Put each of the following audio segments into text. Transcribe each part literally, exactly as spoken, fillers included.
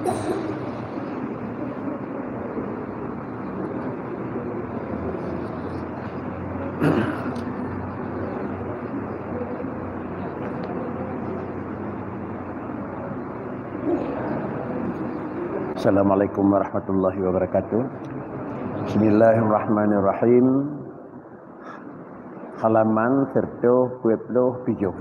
Assalamualaikum warahmatullahi wabarakatuh. Bismillahirrahmanirrahim. Halaman seratus dua puluh tujuh.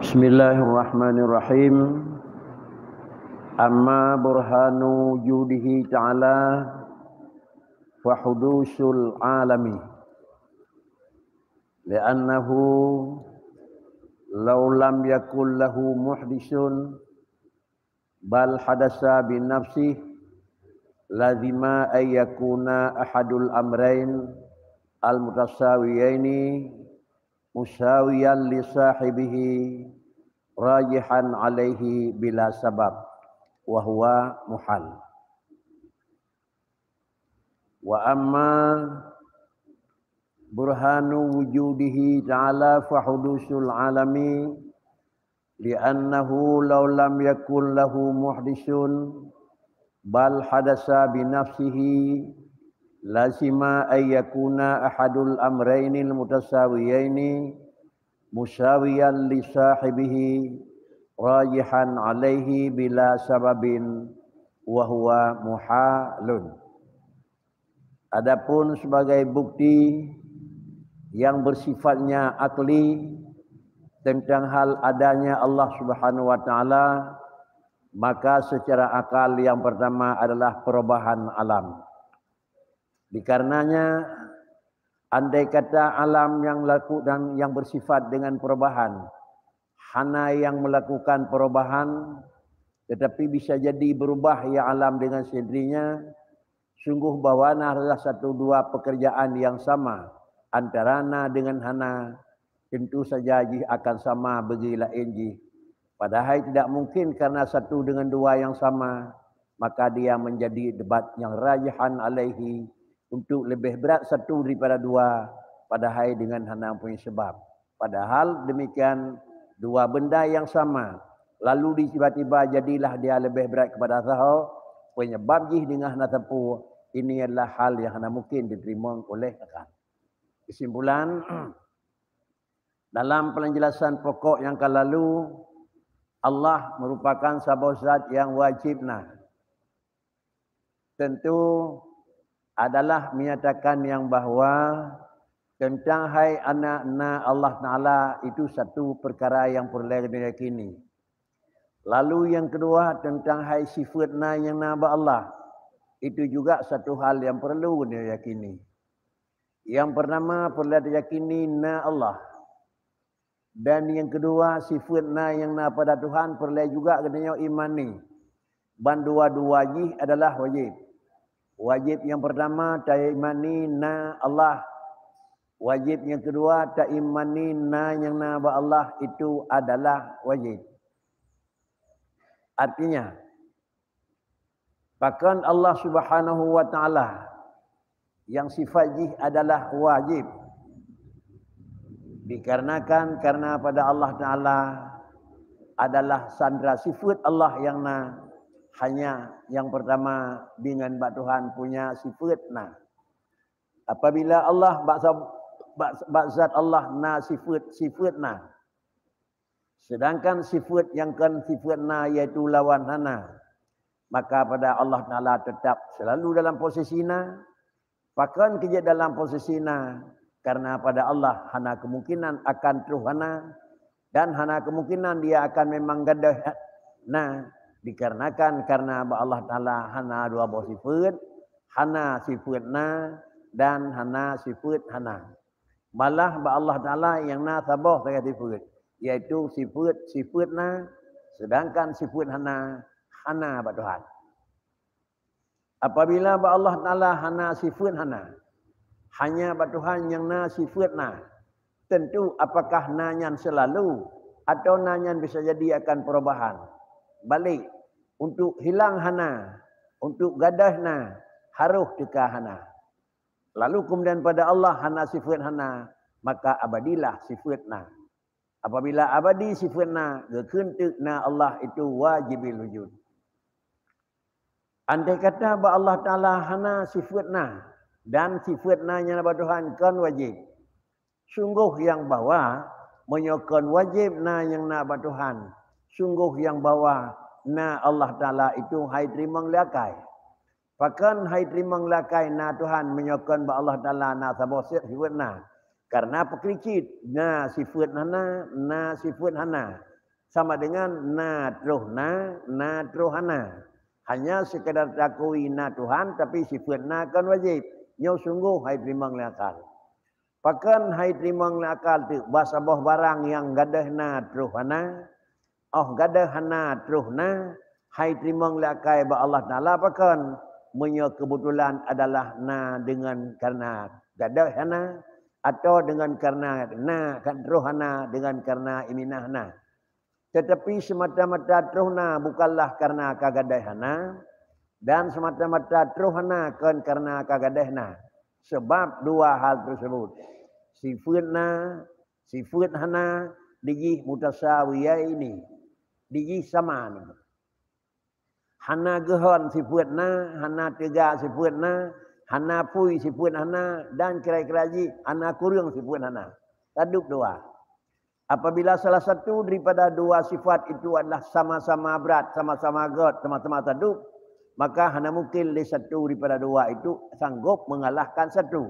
Bismillahirrahmanirrahim. Amma burhanu wujudihi ta'ala fa hudusul alami. Li'annahu law lam yakul lahu muhdisun bal hadasa bi nafsih, lazima an yakuna ahadul amrain al mutasawiyaini musawiyan li sahibihi rajihan alaihi bila sabab, wa huwa muhal. Wa amma burhanu wujudihi ta'ala fa hudusul alami, li'annahu law lam yakun lahu muhdisun bal hadasa bi nafsihi, lazima an yakuna ahadul amrainil mutasawiyaini musawiyan li sahibihi rajihan alaihi bila sababin, wa huwa muhalun. Adapun sebagai bukti yang bersifatnya akli tentang hal adanya Allah Subhanahu wa Ta'ala, maka secara akal yang pertama adalah perubahan alam. Dikarenanya, andai kata alam yang laku dan yang bersifat dengan perubahan, hana yang melakukan perubahan, tetapi bisa jadi berubah ya alam dengan sendirinya, sungguh bahwa na adalah satu dua pekerjaan yang sama antara na dengan hana, tentu saja jih akan sama bagi laén jih. Padahai tidak mungkin karena satu dengan dua yang sama, maka dia menjadi debat yang rajihan alaihi untuk lebih berat satu daripada dua, padahai dengan hana punya sebab. Padahal demikian, dua benda yang sama, lalu tiba-tiba jadilah dia lebih berat kepada saho, penyebab jih dengan hana teupeu, ini adalah hal yang hana mungkin diterima oleh akal. Kesimpulan, dalam penjelasan pokok yang ka lalu, Allah merupakan saboh zat yang wajib na. Tentu adalah menyatakan yang bahwa tentang hai anak na Allah Ta'ala itu satu perkara yang perlu diyakini. Lalu yang kedua, tentang hai sifat na yang na bak Allah, itu juga satu hal yang perlu diyakini. Yang pertama, perlu diyakini na Allah. Dan yang kedua, sifat na yang na pada Tuhan perlu juga geutanyoe imani. Ban dua-dua jih adalah wajib. Wajib yang pertama, taimani na Allah. Wajib yang kedua, taimani na yang na bak Allah, itu adalah wajib. Artinya, pakon Allah Subhanahu wa Ta'ala yang sifat jih adalah wajib. Dikarenakan karena pada Allah Ta'ala adalah sandra sifat Allah yang na, hanya yang pertama dengan bak Tuhan punya sifat na. Apabila Allah bak, bak, bak zat Allah na sifat, sifat na. Sedangkan sifat yang kon sifat na, yaitu lawan hana, maka pada Allah Ta'ala tetap selalu dalam posisi na. Pakon keujeuet dalam posisi na? Karena pada Allah hana kemungkinan akan troh hana, dan hana kemungkinan dia akan memang gadôh na, dikarenakan karena bak Allah Ta'ala hana dua boh sifat, hana sifat na dan hana sifat hana. Malah bak Allah Ta'ala nyang na saboh sagai sifat, yaitu sifat, sifat na, sedangkan sifat hana, hana bak Tuhan. Apabila bak Allah Ta'ala hana sifat hana, hanya bak Tuhan nyang na sifat na, tentu apakah na nyan selalu atau na nyan bisa jadi akan perubahan? Balik, untuk hilang hana, untuk gadôh na, harôh teuka hana. Lalu kemudian pada Allah hana sifat hana, maka abadilah sifat na. Apabila abadi sifeuet na, geukheun teuk na Allah itu wajibil wujud. Andai kata bak Allah Taala hana sifeuet na, dan sifeuet na nyang na bak Tuhan kon wajéb. Sunggoh nyang bahwa meunyoe kon wajéb na nyang na bak Tuhan, sunggoh nyang bahwa na Allah Taala itu hai teurimong lé akai. Pakon hai teurimong lé akai na Tuhan meunyoe kon bak Allah Taala na saboh sifeuet na? Karena peukricit, na sifeuet hana, na sifeuet hana. Sama dengan na troh na, na troh hana. Hanya sekadar takui na Tuhan, tapi sifeuet na kon wajéb. Nyoe sunggoh hai teurimong lé akal. Pakon hai teurimong lé akal teuk bak saboh barang nyang gadôh na troh hana? Óh gadôh hana troh na, hai teurimong lé akai bak Allah Taala pakon? Meunyoe keubeutulan adalah na deungon karena gadôh hana, atau deungon karena na kan troh hana deungon karena iminah na. Teutapi seumata-mata troh na bukanlah karena ka gadôh hana, dan seumata-mata troh hana kon karena ka gadôh na. Sabab dua hal teusebut, sifeuet na, sifeuet hana, dijih mutasawiyaini, dijih sama ni. Hana geuhon sifeuet na, hana teuga sifeuet na, hana phui sifeuet hana, dan kira-kira jih hana kureueng sifeuet hana. Tadub dua. Apabila salah satu daripada dua sifat itu adalah sama-sama brat, sama-sama gét, sama-sama tadub, maka hana mungkin lé satu daripada dua itu sanggob mengalahkan satu.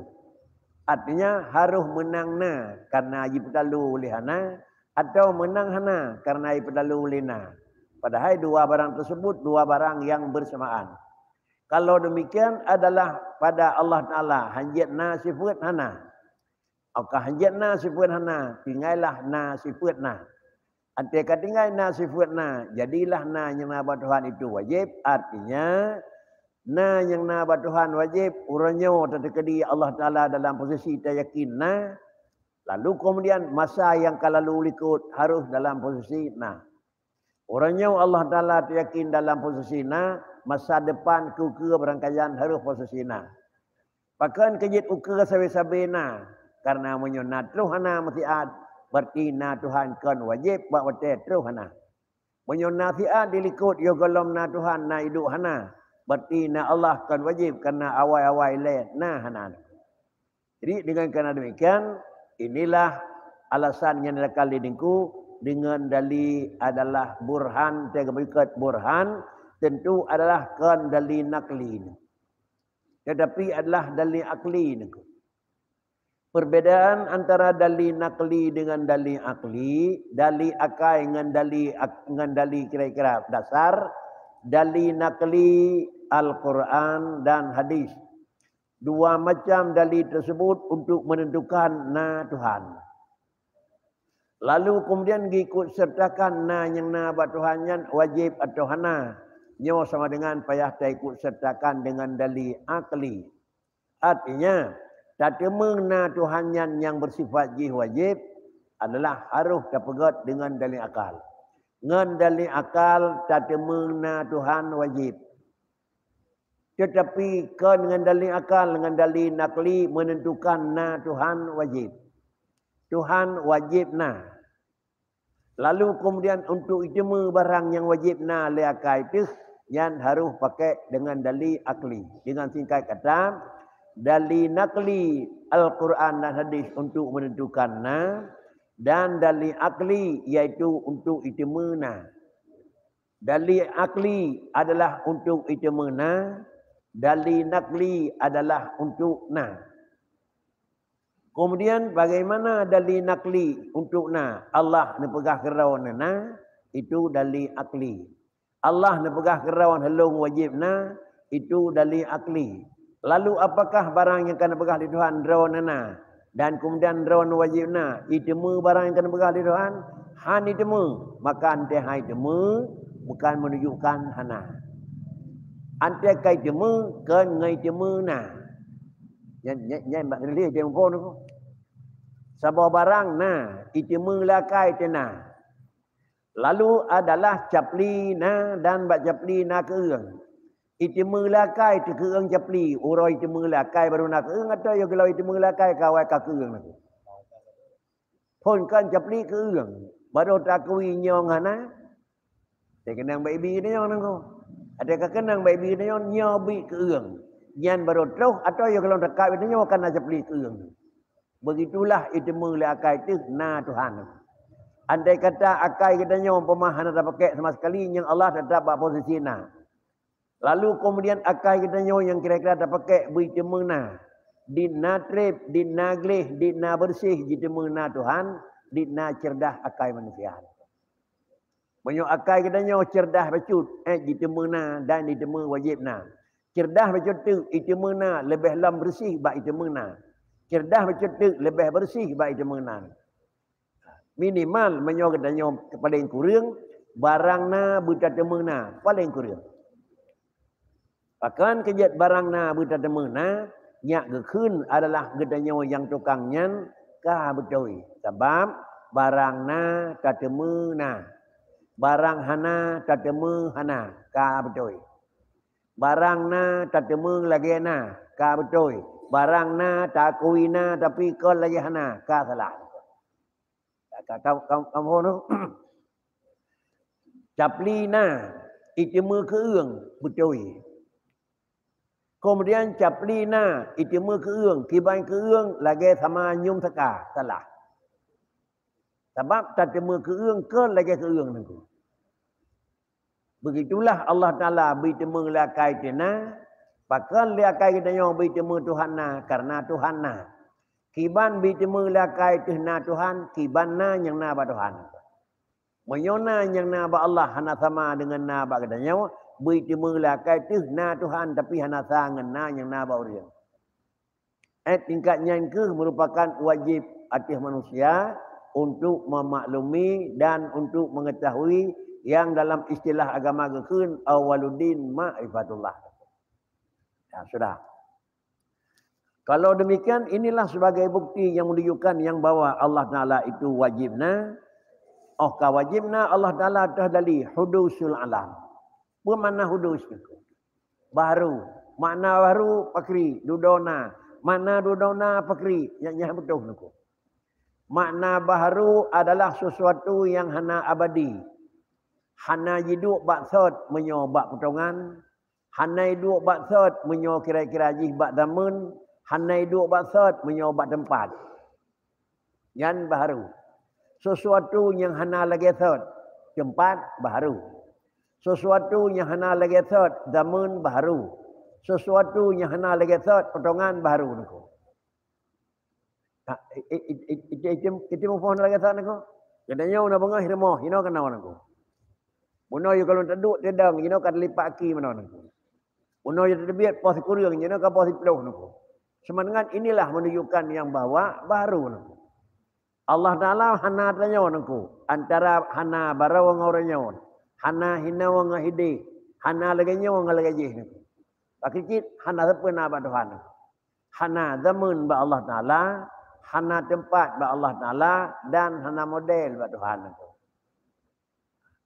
Artinya, harôh meunang na karena jipeutalo lé hana, atau meunang hana karena jipeutalo lé na. Padahai dua barang teusebut dua barang nyang beursamaan. Kalau demikian adalah pada Allah Taala hanjeuet na sifeuet hana. Ka hanjeuet na sifeuet hana, tingailah na sifeuet na. Até ka tinggai na sifeuet na, jadilah na nyang na bak Tuhan itu wajéb. Artinya, na nyang na bak Tuhan wajéb, uroe nyoe tateukeudi Allah Taala dalam posisi tayakin na, lalu kemudian masa nyang ka lalu likot harôh dalam posisi na. Uroe nyoe Allah Taala tayakin dalam posisi na, masa depan keu-keu beurangkajan harôh posisi na. Pakon keu jeuet ukeue sabe-sabe na? Karena meunyoe na troh hana meusiat, berarti na Tuhan kon wajéb bak watée troh hana. Meunyoe na siat dilikot yoh gohlom na Tuhan na iduek hana, berarti na Allah kon wajéb karena awai-awai lé na hana. Jadi dengan karena demikian, inilah alasan nyang dilakukan lé Teungku dengan dali adalah burhan, teuga berikut burhan, tentu adalah kon dali nakli. Tetapi adalah dali akli ni. Perbedaan antara dali nakli dengan dali akli, dali akai ngon dali ak-, ngon dali kira-kira dasar, dali nakli Al-Quran dan hadis. Dua macam dali tersebut untuk menentukan na Tuhan. Lalu kemudian diikut sertakan na nyang na bak Tuhan nyan wajib atau hana. Nyoe sama dengan payah taikut sertakan dengan dali akli. Artinya, tateumé na Tuhan nyan nyang bersifat jih wajib adalah harôh tapeugét dengan dali akal. Ngon dali akal tateumé na Tuhan wajib. Tetapi kon ngon dali akal, ngon dali nakli menentukan na Tuhan wajib. Tuhan wajib na. Lalu kemudian untuk iteumé barang nyang wajib na lé akai teuh, nyan harôh pakai dengan dali akli. Dengan singkat kata, dali nakli Al-Quran dan hadis untuk menentukan na, dan dali akli yaitu untuk iteumé na. Dali akli adalah untuk iteumé na, dali nakli adalah untuk na. Kemudian bagaimana dali nakli untuk na? Allah neupeugah keudroe na, itu dali akli. Allah neupeugah keudroe lôn wajib na, itu dali akli. Lalu apakah barang nyang ka neupeugah lé Tuhan droe na? Dan kemudian droe wajib na, iteumé barang nyang ka neupeugah lé Tuhan? Han iteumé, maka anté han iteumé bukan menunjukkan hana. Anté ka iteumé, kon ngon iteumé na. Nyan, nyan, nyan bak lé iteumé phon tu. Saboh barang na, iteumé lé akai teuh na. Lalu adalah capli na dan bak capli na keueung. Iteumé lé akai teuh keueung capli, uroe iteumé lé akai baru na keueung, atau yoh geulawai iteumé lé akai ka awai ka keueung na keueung. Phôn kan capli keu ureuëng, barô takui nyong hana. Teukeunang bak ibi geutanyoe nangko. Ada ka keunang bak ibi geutanyoe nyoe bit keu ureuëng. Nyan barô troh atau ya kalau dekat geutanyoe kan na capli keu ureuëng. Begitulah iteumé lé akai teuh na Tuhan. Andai kata akai geutanyoe umpama hana tapakek sama sekali, nyang Allah tetap bak posisi na. Lalu kemudian akai geutanyoe nyang kira-kira tapakek beuiteumé na. Di na treb, di na gleh, di na beureuséh jiteumé na Tuhan, di na ceurdah akai manusia. Meunyoe akai geutanyoe ceurdah bacut, eh, jiteumé na dan jiteumé wajéb na. Ceurdah bacut teuk iteumé na leubeh lom beureuséh bak iteumé na. Ceurdah bacut teuk leubeh beureuséh bak iteumé na. Minimal meunyoe geutanyoe paléng kureueng, barang na beutateumé na, paléng kureueng. Pakon keujeuet barang na beutateumé na, nyak geukheun adalah geutanyoe nyang tukang nyan ka beutôi. Sabab barang na tateumé na, barang hana tateumé hana, ka beutôi. Barang na tateumé lagée na, ka beutôi. Barang na takui na tapi kon lagée hana, ka salah. Ka, ka, ka, ka, ka, Capli na, iteumé keu ureuëng, beutôi. Kemudian capli na, iteumé keu ureuëng, kiban keu ureuëng lagée sama nyum saka, salah. Sabab tateumé keu ureuëng kon lagée keu ureuëng nangko. Begitulah Allah Taala beuiteumé lé akai teuh na, pakon lé akai geutanyoe beuiteumé Tuhan na, karena Tuhan na. Kiban beuiteumé lé akai teuh na Tuhan, kiban na nyang na bak Tuhan. Meunyoe na nyang na bak Allah hana sama deungon na bak geutanyoe, beuiteumé lé akai teuh na Tuhan tapi hana sa ngon na nyang na bak ureuëng. Eh, tingkat nyan keuh merupakan wajib ateueh manusia untuk memaklumi dan untuk mengetahui yang dalam istilah agama geukheun awwaluddin ma'rifatullah. Ya, sudah. Kalau demikian, inilah sebagai bukti yang menunjukkan yang bahwa Allah Taala itu wajib na. Oh ka wajib na Allah Taala teuh dari hudusul alam. Peue makna hudus niko? Baru. Makna baru pakri, dudoe na. Makna dudoe na pakri, nyan, nyan beutôi niko. Makna baru adalah sesuatu yang hana abadi. Hana jiduek bak sot meunyoe bak peutongan, hana jiduek bak sot meunyoe kira-kira jih bak zameun, hana jiduek bak sot meunyoe bak teumpat. Nyan baharu. Sesuatu nyang hana lagée sot, teumpat baharu. Sesuatu nyang hana lagée sot, zameun baharu. Sesuatu nyang hana lagée sot, peutongan baharu niko. Ha, i-, i-, i-, i-, i-, i-, item muphom lagée sot niko. Geutanyoe na beungoh rumoh, inoe keunoe niko. Bunoe yue kalon teuduek teudong, inoe ka teulipat aki meunoe niko. Bunoe yue teubiet poh sikureueng, inoe ka poh siploh niko. Seumandingan inilah menunjukkan nyang bahwa baru niko. Allah Taala hana tanyoe niko, antara hana baroe ngon uroe nyoe, hana hinoe ngon hideh, hana lagée nyoe ngon lagée jih niko. Pakri cit hana sapeue na bak Tuhan niko. Hana zameun bak Allah Taala, hana teumpat bak Allah Taala, dan hana model bak Tuhan niko.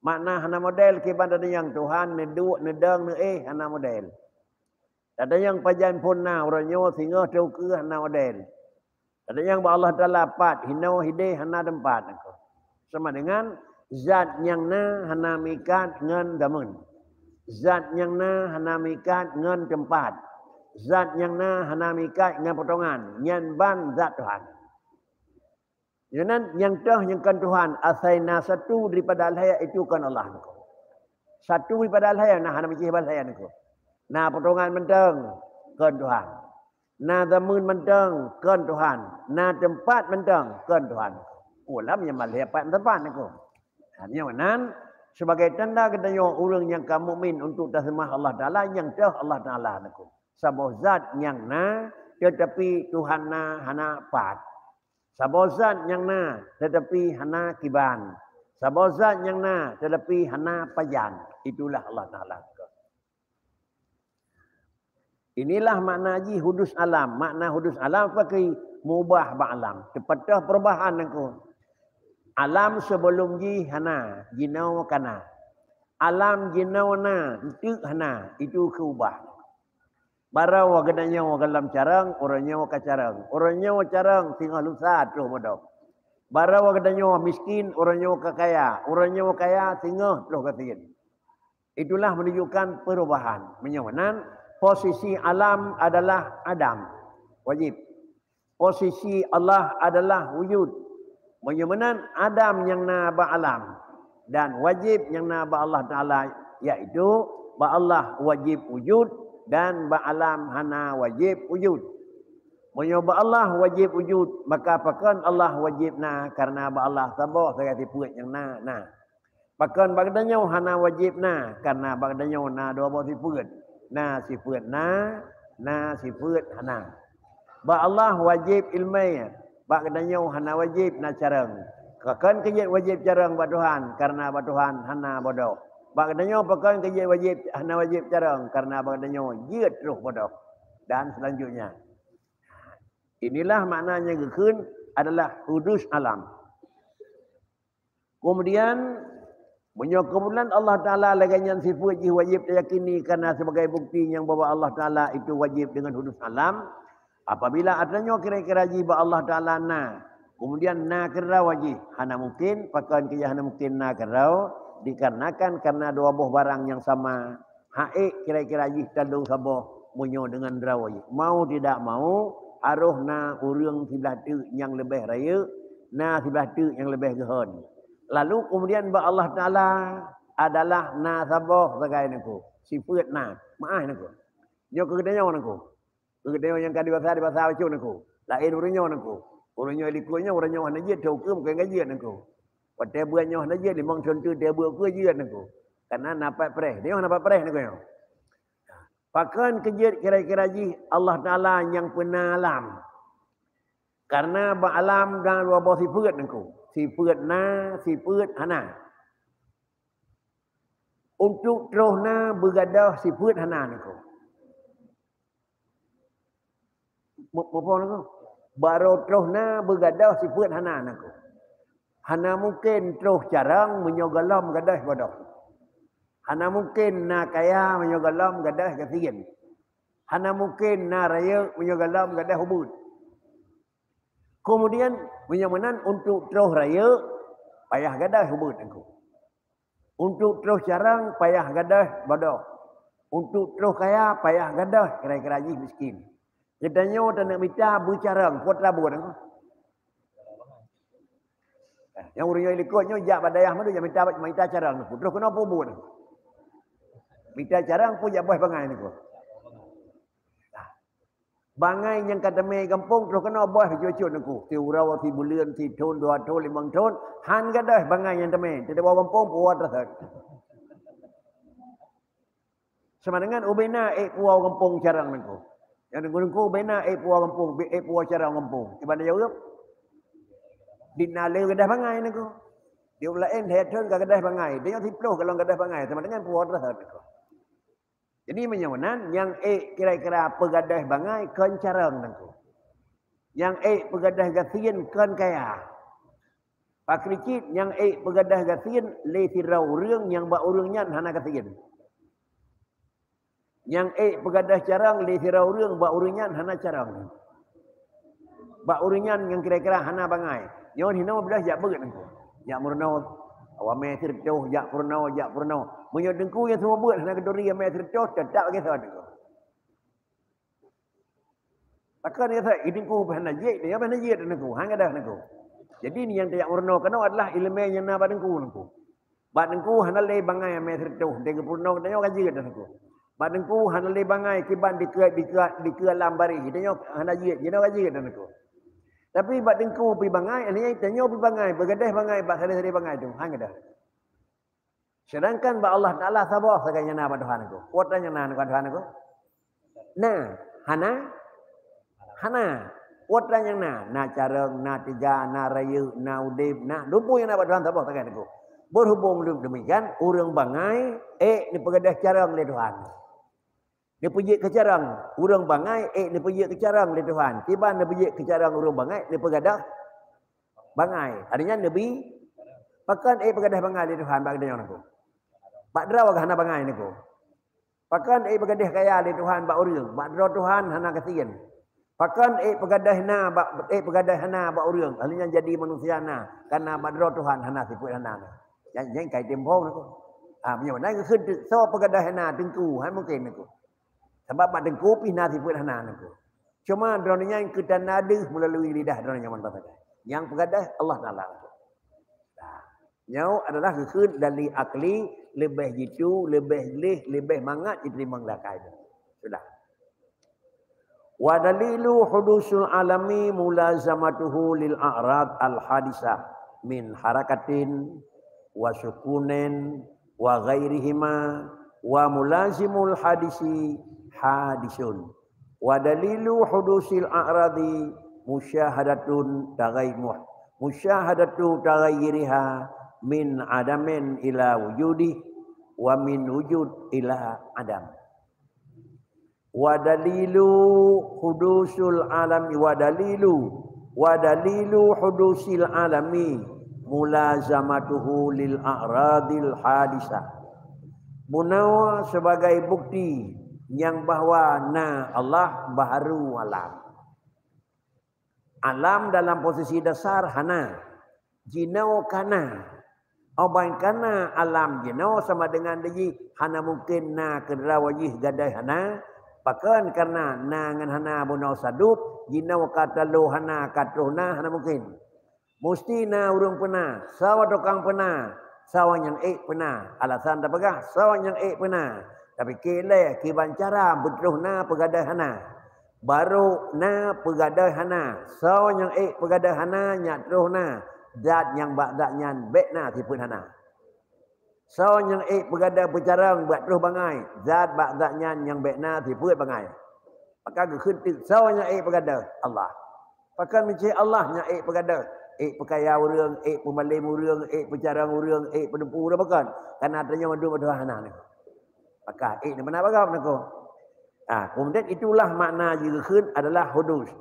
Makna hana model kiban tanyong Tuhan neuduek, neudong, neuéh, hana model. Tanyong pajan phon na uroe nyoe singoh teukeue hana model. Tanyong bak Allah Taala pat, hinoe hideh hana teumpat niko. Sama dengan zat nyang na hana meuikat ngon zameun. Zat nyang na hana meuikat ngon teumpat. Zat nyang na hana meuikat ngon potongan. Nyan ban zat Tuhan. Nyonan nyang toh nyang kon Tuhan, asai na satu daripada lhée itu kon Allah niko. Satu daripada lhée na hana meucih ban lhée niko. Na potongan mantong kon Tuhan. Na zameun mantong kon Tuhan. Na teumpat mantong kon Tuhan. Ulam nyang ban lhée pat teumpat niko. Nah, nyoe nan sebagai tanda geutanyoe ureuëng nyang ka mukmin untuk taseumah Allah Taala nyang toh Allah Taala niko. Saboh zat nyang na, tetapi Tuhan na hana pat. Saboh zat nyang na, tetapi hana kiban. Saboh zat nyang na, tetapi hana pajan. Itulah Allah Taala. Inilah makna jih hudus alam. Makna hudus alam pakri mubah bak alam. Teupatoh perubahan nangko. Alam sebelum jih hana, jinoe kana. Alam jinoe na, enteuk hana, itu keubah. Barô geutanyoe goh lom carông, uroe nyoe ka carông. Uroe nyoe carông, singoh lusa troh bodoh. Barô geutanyoe miskin, uroe nyoe ka kaya, uroe nyoe kaya, singoh troh gasien. Itulah menunjukkan perubahan. Meunyoe meunan, posisi alam adalah adam. Wajib. Posisi Allah adalah wujud. Meunyoe meunan, adam nyang na bak alam dan wajib nyang na bak Allah Taala, yaitu bak Allah wajib wujud dan bak alam hana wajib wujud. Meunyoe bak Allah wajib wujud, maka pakon Allah wajib na? Karena bak Allah saboh sagai sifeuet nyang na, na. Pakon bak geutanyoe hana wajib na? Karena bak geutanyoe na dua boh sifeuet. Na sifeuet na, na sifeuet hana. Bak Allah wajib ileumèe, bak geutanyoe hana wajib na carông. Pakon keu jeuet wajib carông bak Tuhan? Karena bak Tuhan hana bodoh. Bak geutanyoe pakon keu jeuet wajib, hana wajib carông? Karena bak geutanyoe jeuet troh bodoh. Dan selanjutnya. Inilah makna nyang geukheun adalah hudus alam. Kemudian, meunyoe keumudian Allah Taala lagèe nyan sifeuet jih wajéb tayakini, karena sebagai bukti nyang bahwa Allah Taala itu wajéb dengan hudus alam, apabila atra nyoe kira-kira jih bak Allah Taala na, keumudian na keudroe jih, hana mungkin, pakon keu jih hana mungkin na keudroe, dikarenakan karena dua boh barang nyang sama, hana ék kira-kira jih talo saboh meunyoe deungon droe jih. Mau tidak mau, harôh na ureuëng siblah teuk nyang leubeh rayeuk, na siblah teuk nyang leubeh geuhon. Lalu keumudian bak Allah Taala adalah na saboh sagai nangku, sifeuet na. Meuáh nangku. Nyoe keu geutanyoe nangku. Keu geutanyoe nyang ka dewasa, dewasa bacut nangku. Laén ureuëng nyoe nangku. Ureuëng nyoe likot nyoe, ureuëng nyoe hana jeuet, teuh ukeue mungken ka jeuet nangku. Watèe buet nyoe hana jeuet, limong thon teuk teuh buet ukeue jeuet nangku. Karena na pat preh. Nyoe hana pat preh nangku nyoe. Pakon keu jeuet kira-kira jih Allah Taala nyang peuna alam? Karena bak alam na dua boh sifeuet nangku. Sifeuet na, sifeuet hana. Untuk troh na beugadôh sifeuet hana nangku. Mu-, muphom nangku? Barô troh na beugadôh sifeuet hana nangku. Hana mungken troh carông meunyoe gohlom gadôh bodoh. Hana mungken na kaya meunyoe gohlom gadôh gasien. Hana mungken na rayeuk meunyoe gohlom gadôh ubeut. Keumudian, meunyoe meunan untuk troh rayeuk, payah gadôh ubeut nangku. Untuk troh carông payah gadôh bodoh. Untuk troh kaya payah gadôh kira-kira jih miskin. Geutanyoe taneuk mita beucarông, peue teuma buet nangku? Eh, nyang ureuëng nyoe likot nyoe jak bak dayah mandum jak mita, mita carông nangku. Troh keunoe peue buet nangku? Mita carông peue jak boh bangai nangku. Bangai nyang ka teumé gampông troh keunoe boh bacut-bacut nangku. Siuroe, sibuleuen, sithon, dua thon, limong thon, han gadôh bangai nyang teumé. Teuboh gampông puwoe teurhot. Sama dengan ubena ék puwoe gampông carông nangku. Nyang nangku-nangku ubena ék puwoe gampông, ék puwoe carông gampông. Iban jaweueb, di na lé gadôh bangai nangku. Di ureuëng laén lhèe thon ka gadôh bangai. Di nyoe siplôh gohlom gadôh bangai. Sama dengan puwoe teurhot nangku. Jadi meunyoe meunan, nyang ék kira-kira peugadôh bangai kon carông nangku. Nyang ék peugadôh gasien kon kaya. Pakri cit nyang ék peugadôh gasien lé sidroe ureuëng nyang bak ureuëng nyan hana gasien. Nyang ék peugadôh carông lé sidroe ureuëng bak ureuëng nyan hana carông. Bak ureuëng nyan nyang kira-kira hana bangai. Nyoe hinoe beudoh jak beuet nangku. Jak meurunoe, awak mè sireutôh, jak peurunoe, jak peurunoe. Meunyoe teungku nyang seumeubeuet hana geuturi mè sireutôh, teutap lagèe soe nangku. Takon lagèe soe, i teungku pih hana jeuet, nyoe pih hana jeuet nangku. Han gadôh nangku. Jadi nyang tajak meurunoe keunoe adalah ileumèe nyang na bak teungku nangku. Bak teungku hana lé bangai mè sireutôh, deuh geupeurunoe geutanyoe ka jeuet nangku. Bak teungku hana lé bangai kiban dikeue, dikeue, dikeue lam bareh, geutanyoe hana jeuet, jinoe ka jeuet nangku. Tapi bak teungku pih bangai, aneuk nyan tanyoe pih bangai, beugadôh bangai bak sadé-sadé bangai tu, han gadôh. Sedangkan bak Allah Taala saboh sagai nyang na bak Tuhan nangku. Kuat nyang na bak Tuhan nangku? Na, hana? Hana. Kuat nyang na, na carông, na tiga, na rayeuk, na udeb, na lumpur nyang na bak Tuhan saboh sagai nangku. Berhubung demikian, ureuëng bangai ék neupeugadôh carông lé Tuhan. Neupeujeuet keu carông ureuëng bangai, ék neupeujeuet keu carông lé Tuhan. Kiban neupeujeuet keu carông ureuëng bangai, neupeugadôh bangai. Artinya neubi, pakon ék peugadôh bangai lé Tuhan bak geutanyoe nangku? Bak droe hana bangai nangku. Pakon ék peugadôh kaya lé Tuhan bak ureuëng, bak droe Tuhan hana gasien. Pakon ék peugadôh na bak, ék peugadôh hana bak ureuëng, lalu nyan jadi manusia na, karena bak droe Tuhan hana sifeuet hana na. Nyan, nyan kai tem phon aku. Ah, meunyoe na geukheun teuk, soe peugadôh hana teungku, han mungken aku. Sabab bak teungku pih na sifeuet hana aku. Cuma droeneuh nyan keu tanda deuh meulalu lidah droeneuh nyan mantong sagai. Nyang peugadôh Allah Taala aku. Nah, nyoe adalah geukheun dari akli, leubeh jitu, leubeh gleh, leubeh mangat jiteurimong lagée nyan. Sudah. Wa dalilu hudusul alami mulazamatuhu lil a'rad al hadisah min harakatin wa sukunin wa ghairihima, wa mulazimul hadisi hadisun. Wa dalilu hudusil a'radi musyahadatun tagay-, muh-, musyahadatu taghayyiriha min adamin ila wujudih wa min wujud ila adam. Wa dalilu hudusul alami, wa dalilu, wa dalilu hudusil alami mulazamatuhu lil a'radil hadisah. Bunoe sebagai bukti nyang bahwa na Allah baharu alam. Alam dalam posisi dasar hana. Jinoe kana. Óh ban kana alam jinoe sama dengan dijih hana mungken na keudroe jih gadôh hana. Pakon karena na ngon hana bunoe sadup, jinoe ka talo hana ka troh na, hana mungken. Musti na ureuëng peuna, sawa tukang peuna, sawa nyang ék peuna. Alasan tapeugah sawa nyang ék peuna. Tapi keu lé kiban cara beutroh na peugadôh hana. Barô na peugadôh hana, soe nyang ék peugadôh hana nyak troh na, zat nyang bak zat nyan bék na sifeuet hana. Soe nyang ék peugadôh peucarông bak troh bangai, zat bak zat nyan nyang bék na sifeuet bangai. Maka geukheun teuk soe nyang ék peugadôh, Allah. Pakon meucéh Allah nyang ék peugadôh, ék peukaya ureuëng, ék peumalém ureuëng, ék peucarông ureuëng, ék peuneupue ureuëng pakon, kana tanyoe mandum atoe hana nyoe. Maka ék na meunan bagam nangko. Ah, kemudian itulah makna jih geukheun adalah hudus.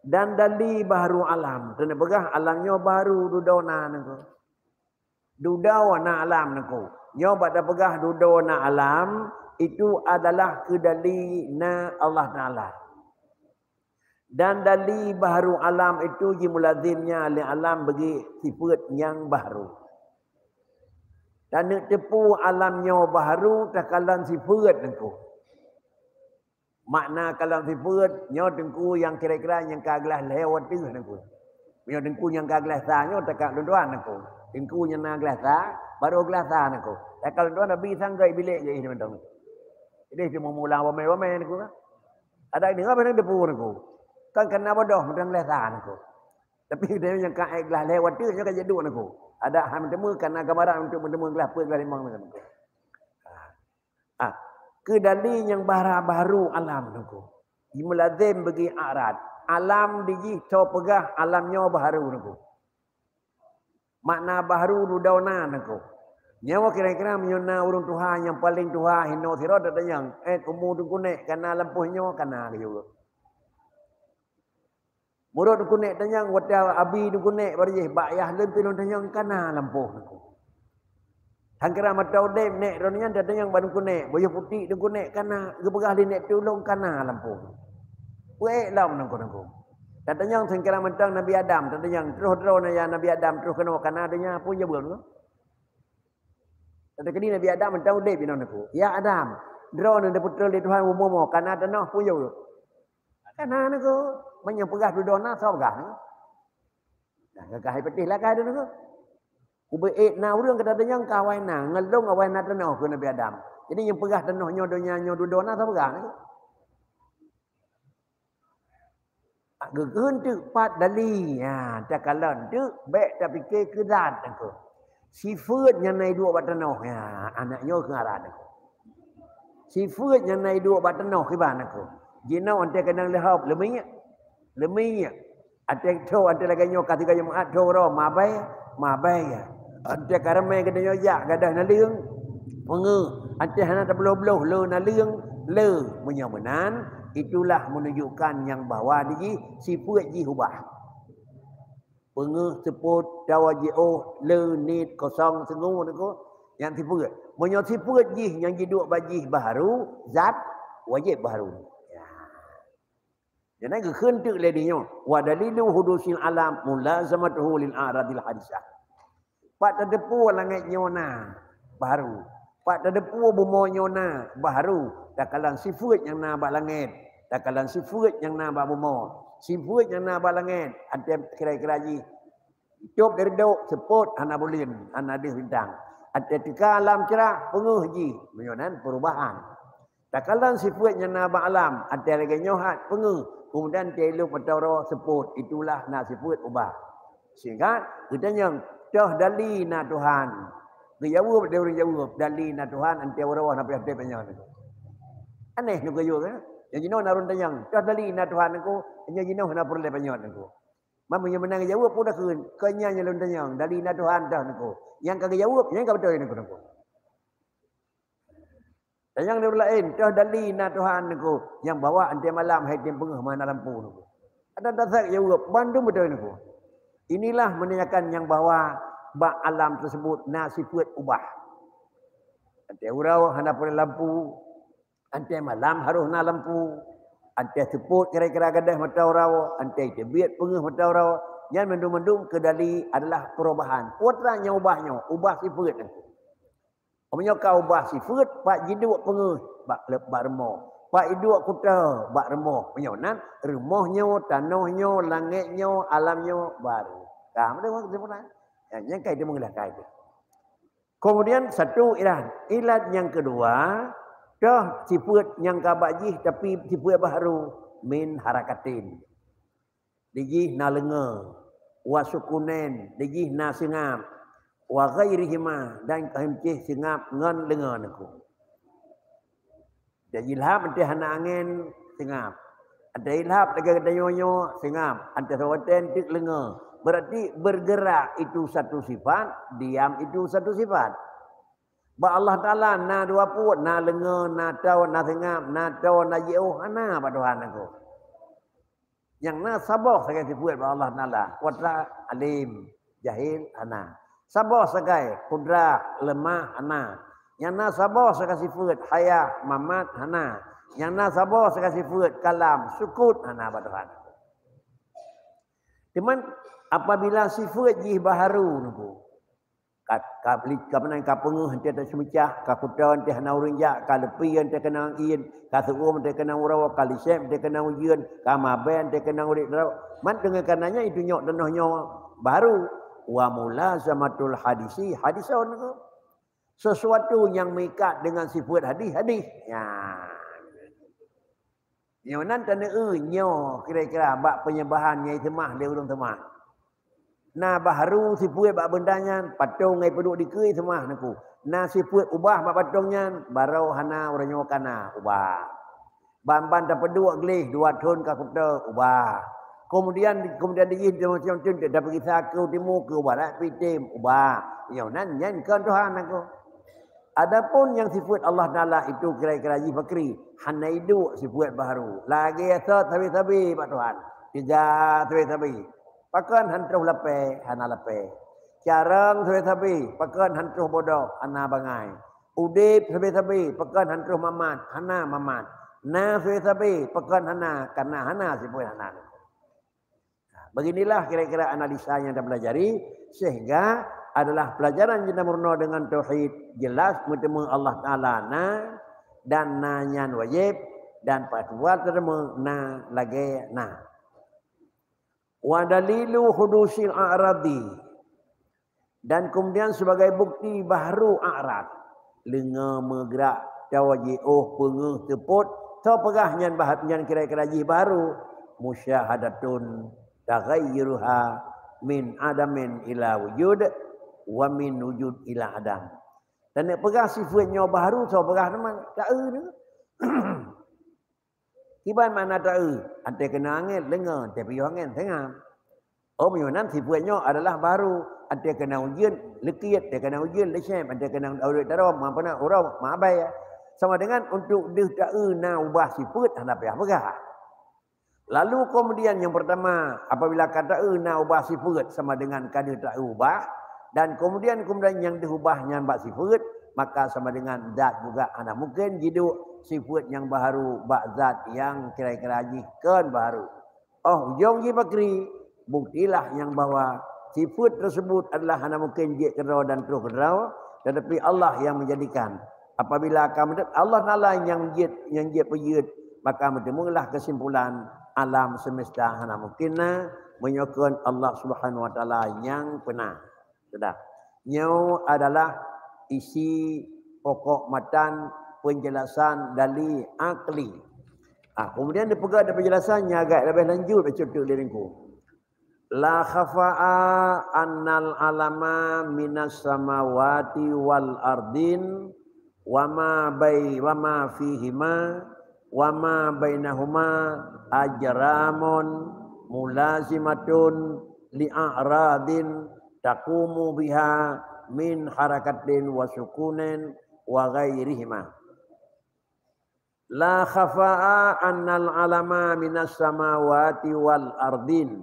Dan dali baharu alam, teuna peugah alam nyoe baharu dudoe na nangko. Dudoe na alam nangko. Nyoe bak tapeugah dudoe na alam, itu adalah keudali na Allah Taala. Dan dali baharu alam itu jimulazimnya lé alam bagi sifeuet nyang baharu. Dan neuk teupeu alam nyoe baharu takalon sifeuet nangko. Makna kalon sifeuet nyoe teungku nyang kira-kira nyang ka glaih lhée watée nangko. Nyoe teungku nyang ka glaih sa nyoe takak lôn tuan nangko. Teungku nyang na glaih sa, baru glaih sa nangko. Takak lôn tuan nabi sanggai bilék geuh mantong. Ideh teuma mulang wamé-wamé nangko. Ada ini apa nang depu nangko. Kan kana bodoh mantong glaih sa nangko. Tapi dia nyang ka ék glaih lhée watée nyoe ka jaduk nangko. Ada han teumé kana gambaran untuk meuteumé glaih peuet glaih limong nangko. Ah, keudali nyang bahra baharu alam nangko. Jimulazim bagi a'rad. Alam dijih tho peugah alam nyoe baharu nangko. Makna baharu dudoe na nangko. Nyoe kira-kira meunyoe na ureuëng tuha nyang paleng tuha hinoe sidroe tatanyong, eh umu teungku nék kana lampôh nyoe kana laju. Murot teungku nék tanyong watée abi teungku nék baru jih bak yah lôn pi lôn tanyong kana lampôh nangko. Hangkira mata udeb nék droe nyan tatanyong bak teungku nék, boyoh putik teungku nék kana geupeugah lé nék tulông kana lampôh. Puék lom nangko-nangko. Tatanyong sangkira mantong Nabi Adam, tatanyong troh droe na ya Nabi Adam troh keunoe kana donya pun jaweueb nangko. Teukeudi Nabi Adam mantong udeb inoe nangko. Ya Adam, droe na dipeutrol lé Tuhan umu mo kana tanoh pun jaweueb. Kana nangko, meunyoe peugah dudoe na soe peugah nangko. Nah, ka hai peutih lakai tu nangko. Ubé ék na ureuëng kata tanyong ka awai na, ngelong awai na tanoh keu Nabi Adam. Jadi nyang peugah tanoh nyoe donya nyoe dudoe na soe peugah nangko. Geukheun teuk pat dali. Ha, takalon teuk bék tapike keu zat nangko. Sifeuet nyang na iduek bak tanoh. Ya, anak nyoe keu ngaran nangko. Sifeuet nyang na iduek bak tanoh kiban nangko. Jinoe antée keunong leuhob leumiek. Leumiek. Antée tho antée lagée nyoe ka sigoe Jumat tho uroe mabai, mabai. Antée ka ramé geutanyoe jak gadoh naleueng, peungeuh. Antée hana tabloh-bloh le naleueng, le. Meunyoe meunan, itulah menunjukkan nyang bahwa dijih sifeuet jih ubah. Peungeuh seupôt tawa jiôh le niet kosong seungue nangko nyang sifeuet. Meunyoe sifeuet jih nyang jiduek bak jih baharu, zat wajéb baharu. Ya. Jadi geukheun teuk lé di nyoe, wa dalilu hudusil alam mulazamatuhu lil a'radil hadisah. Pat teudeupue langét nyoe na baharu. Pat teudeupue bumoe nyoe na baharu. Takalon sifeuet nyang na bak langét, takalon sifeuet nyang na bak bumoe. Sifeuet nyang na bak langét, até kira-kira jih Tôb dari reudôk, seupôt hana buleuen, hana deuh bintang. Até teuka alam cerah, peungeuh jih, meunyoe nan peurubahan. Takalon sifeuet nyang na bak alam, até lagée nyoe hat peungeuh, keumudian teuilop mata uroe seupôt, itulah na sifeuet ubah. Singkat, geutanyong, toh dali na Tuhan? Geujaweueb lé ureuëng jaweueb, dali na Tuhan, até uroe na payah teupeunyoe. Aneh nyoe geuyue kan? Nyang jinoe na ureuëng tanyong, toh dali na Tuhan nyoe, nyang jinoe na peureulée peunyoe nyoe. Meunyoe meunan geujaweueb, peue takheun, keu nyan nyang lôn tanyong, dali na Tuhan toh nyoe? Nyang ka geujaweueb, nyan ka beutôi nyoe. Tanyong lé ureuëng laén, toh dali na Tuhan nyoe? Nyang bahwa até malam hai tem peungeuh mana lampu nyoe. Ada dasar jaweueb, bandum beutôi nyoe. Inilah menandakan nyang bahwa bak alam tersebut na sifeuet ubah. Até uroe hana peureulée lampu, até malam harôh na lampu, até seupôt kira-kira gadôh mata uroe, até teubiet peungeuh mata uroe, nyan mandum-mandum keu dali adalah perubahan. Peue treuk nyang ubah nyoe, ubah sifeuet nyoe. Meunyoe ka ubah sifeuet, pat jiduek peungeuh bak, bak rumoh, pat jiduek kuto bak rumoh. Meunyoe nan, rumoh nyoe, tanoh nyoe, langét nyoe, alam nyoe baru. Ka, meunan kesimpulan. Nyan, nyan ka itu mengilah ka itu. Kemudian satu ilat. Ilat nyang keudua, toh sifeuet nyang ka bak jih tapi sifeuet baharu, min harakatin. Di jih na leungoe, wa sukunin, di jih na seungab, wa ghairihima, dan ka heuncéh seungab ngon leungoe nyoe. Jadi ilhab até hana angén seungab. Até ilhab lagée geutanyoe nyoe seungab, até saboh watée teuk leungoe. Berarti bergerak itu satu sifat, diam itu satu sifat. Bak Allah Taala na dua pue, na leungoe, na toe, na seungab, na toe, na jiôh, hana bak Tuhan nyoe. Nyang na saboh sagai sifeuet bak Allah Taala, kuasa, alim, jahil, hana. Saboh sagai, kudrah, leumah, hana. Nyang na saboh sagai sifeuet, hayah, mamat, hana. Nyang na saboh sagai sifeuet, kalam, sukut, hana bak Tuhan. Teuma apabila sifeuet jih baharu nyoe, ka, ka, ka meunan ka peungeuh até taseumeucah, ka kuto até hana ureuëng jak, ka leupie até keunong ién, ka seuuem até keunong uroe, ka liseb até keunong ujeuen, ka mabée até keunong udeb droe. Man deungon karenanya itu nyoe tanoh nyoe baharu. Wa mulazamatul hadisi hadisun. Sesuatu nyang meuikat dengan sifeuet hadis, hadis. Ya. Nyoe nan taneu nyoe kira-kira bak penyembahan nyang seumah lé ureuëng seumah. Na baharu sifeuet bak benda nyan, patong nyang peuduek dikeue seumah nyoe. Na sifeuet ubah bak patong nyan, baroe hana uroe nyoe kana ubah. Ban-ban tapeuduek gleh dua thon ka kuto ubah. Kemudian, kemudian di jih macam-macam, tapeugisa keu timu, keu barat, pih tem ubah. Nyoe nan nyan kon Tuhan aku. Adapun nyang sifeuet Allah Taala itu kira-kira jih pakri, hana iduek sifeuet baharu. Lagée asot sabe-sabe bak Tuhan. Teuga sabe-sabe. Pakon han troh lapée, hana lapée. Carông sabe-sabe, pakon han troh bodoh, hana bangai. Udeb sabe-sabe, pakon han troh mamat, hana mamat. Na sabe-sabe, pakon hana, karena hana sifeuet hana. Beginilah kira-kira analisa yang kita pelajari, sehingga adalah pelajaran jina murno dengan tauhid, jelas meuteumé Allah Taala na, dan na nyan wajib, dan patuwa teuteumé na lagée na. Wa dalilu hudusil a'radi. Dan kemudian sebagai bukti baharu a'rad, leungoe meugrak, toe jiôh, peungeuh, seupôt, soe peugah nyan bah-, nyan kira-kira jih baharu, musyahadatun taghayyuruha min adamin ila wujud wa min wujud ila adam. Dan nak peugah sifeuet nyoe baharu, soe peugah teuma? Taeu nyoe. Kiban makna taeu? Até keunong angén, leungoe, até piôh angén, seungab. Oh, meunyoe nan sifeuet nyoe adalah baharu, até keunong ujeuen, leukét, até keunong ujeuen, leuseb, até keunong udeb droe, ma peuna uroe, ma abée. Sama dengan untuk deuh taeu na ubah sifeuet, hana payah peugah. Lalu kemudian yang pertama, apabila ka taeu na ubah sifeuet sama dengan ka deuh taeu ubah, dan kemudian, kemudian nyang deuh ubah nyan bak sifeuet, maka sama dengan zat juga hana mungken jiduek sifeuet nyang baharu bak zat nyang kira-kira jih kon baharu. Oh ujong jih pakri, buktilah nyang bahwa sifeuet tersebut adalah hana mungkin jeuet keudroe dan troh keudroe, tetapi Allah yang menjadikan. Apabila ka meuteumé Allah Taala nyang jeuet, nyang jeuet peujeuet, maka meuteumeunglah kesimpulan alam semesta hana mungkin na meunyoe kon Allah Subhanahu Wa Taala nyang peuna. Sudah. Nyoe adalah isi pokok matan penjelasan dari akli. Ah, kemudian dipeugah di penjelasan nyang agak lebih lanjut baca tu liriku. La khafa'a annal alama minas samawati wal ardin wa ma bai-, wa ma fihima wa ma bainahuma ajramun mulazimatun li a'radin taqumu biha min harakatin wa sukunin wa ghairihima. La khafa'a annal alama minas samawati wal ardin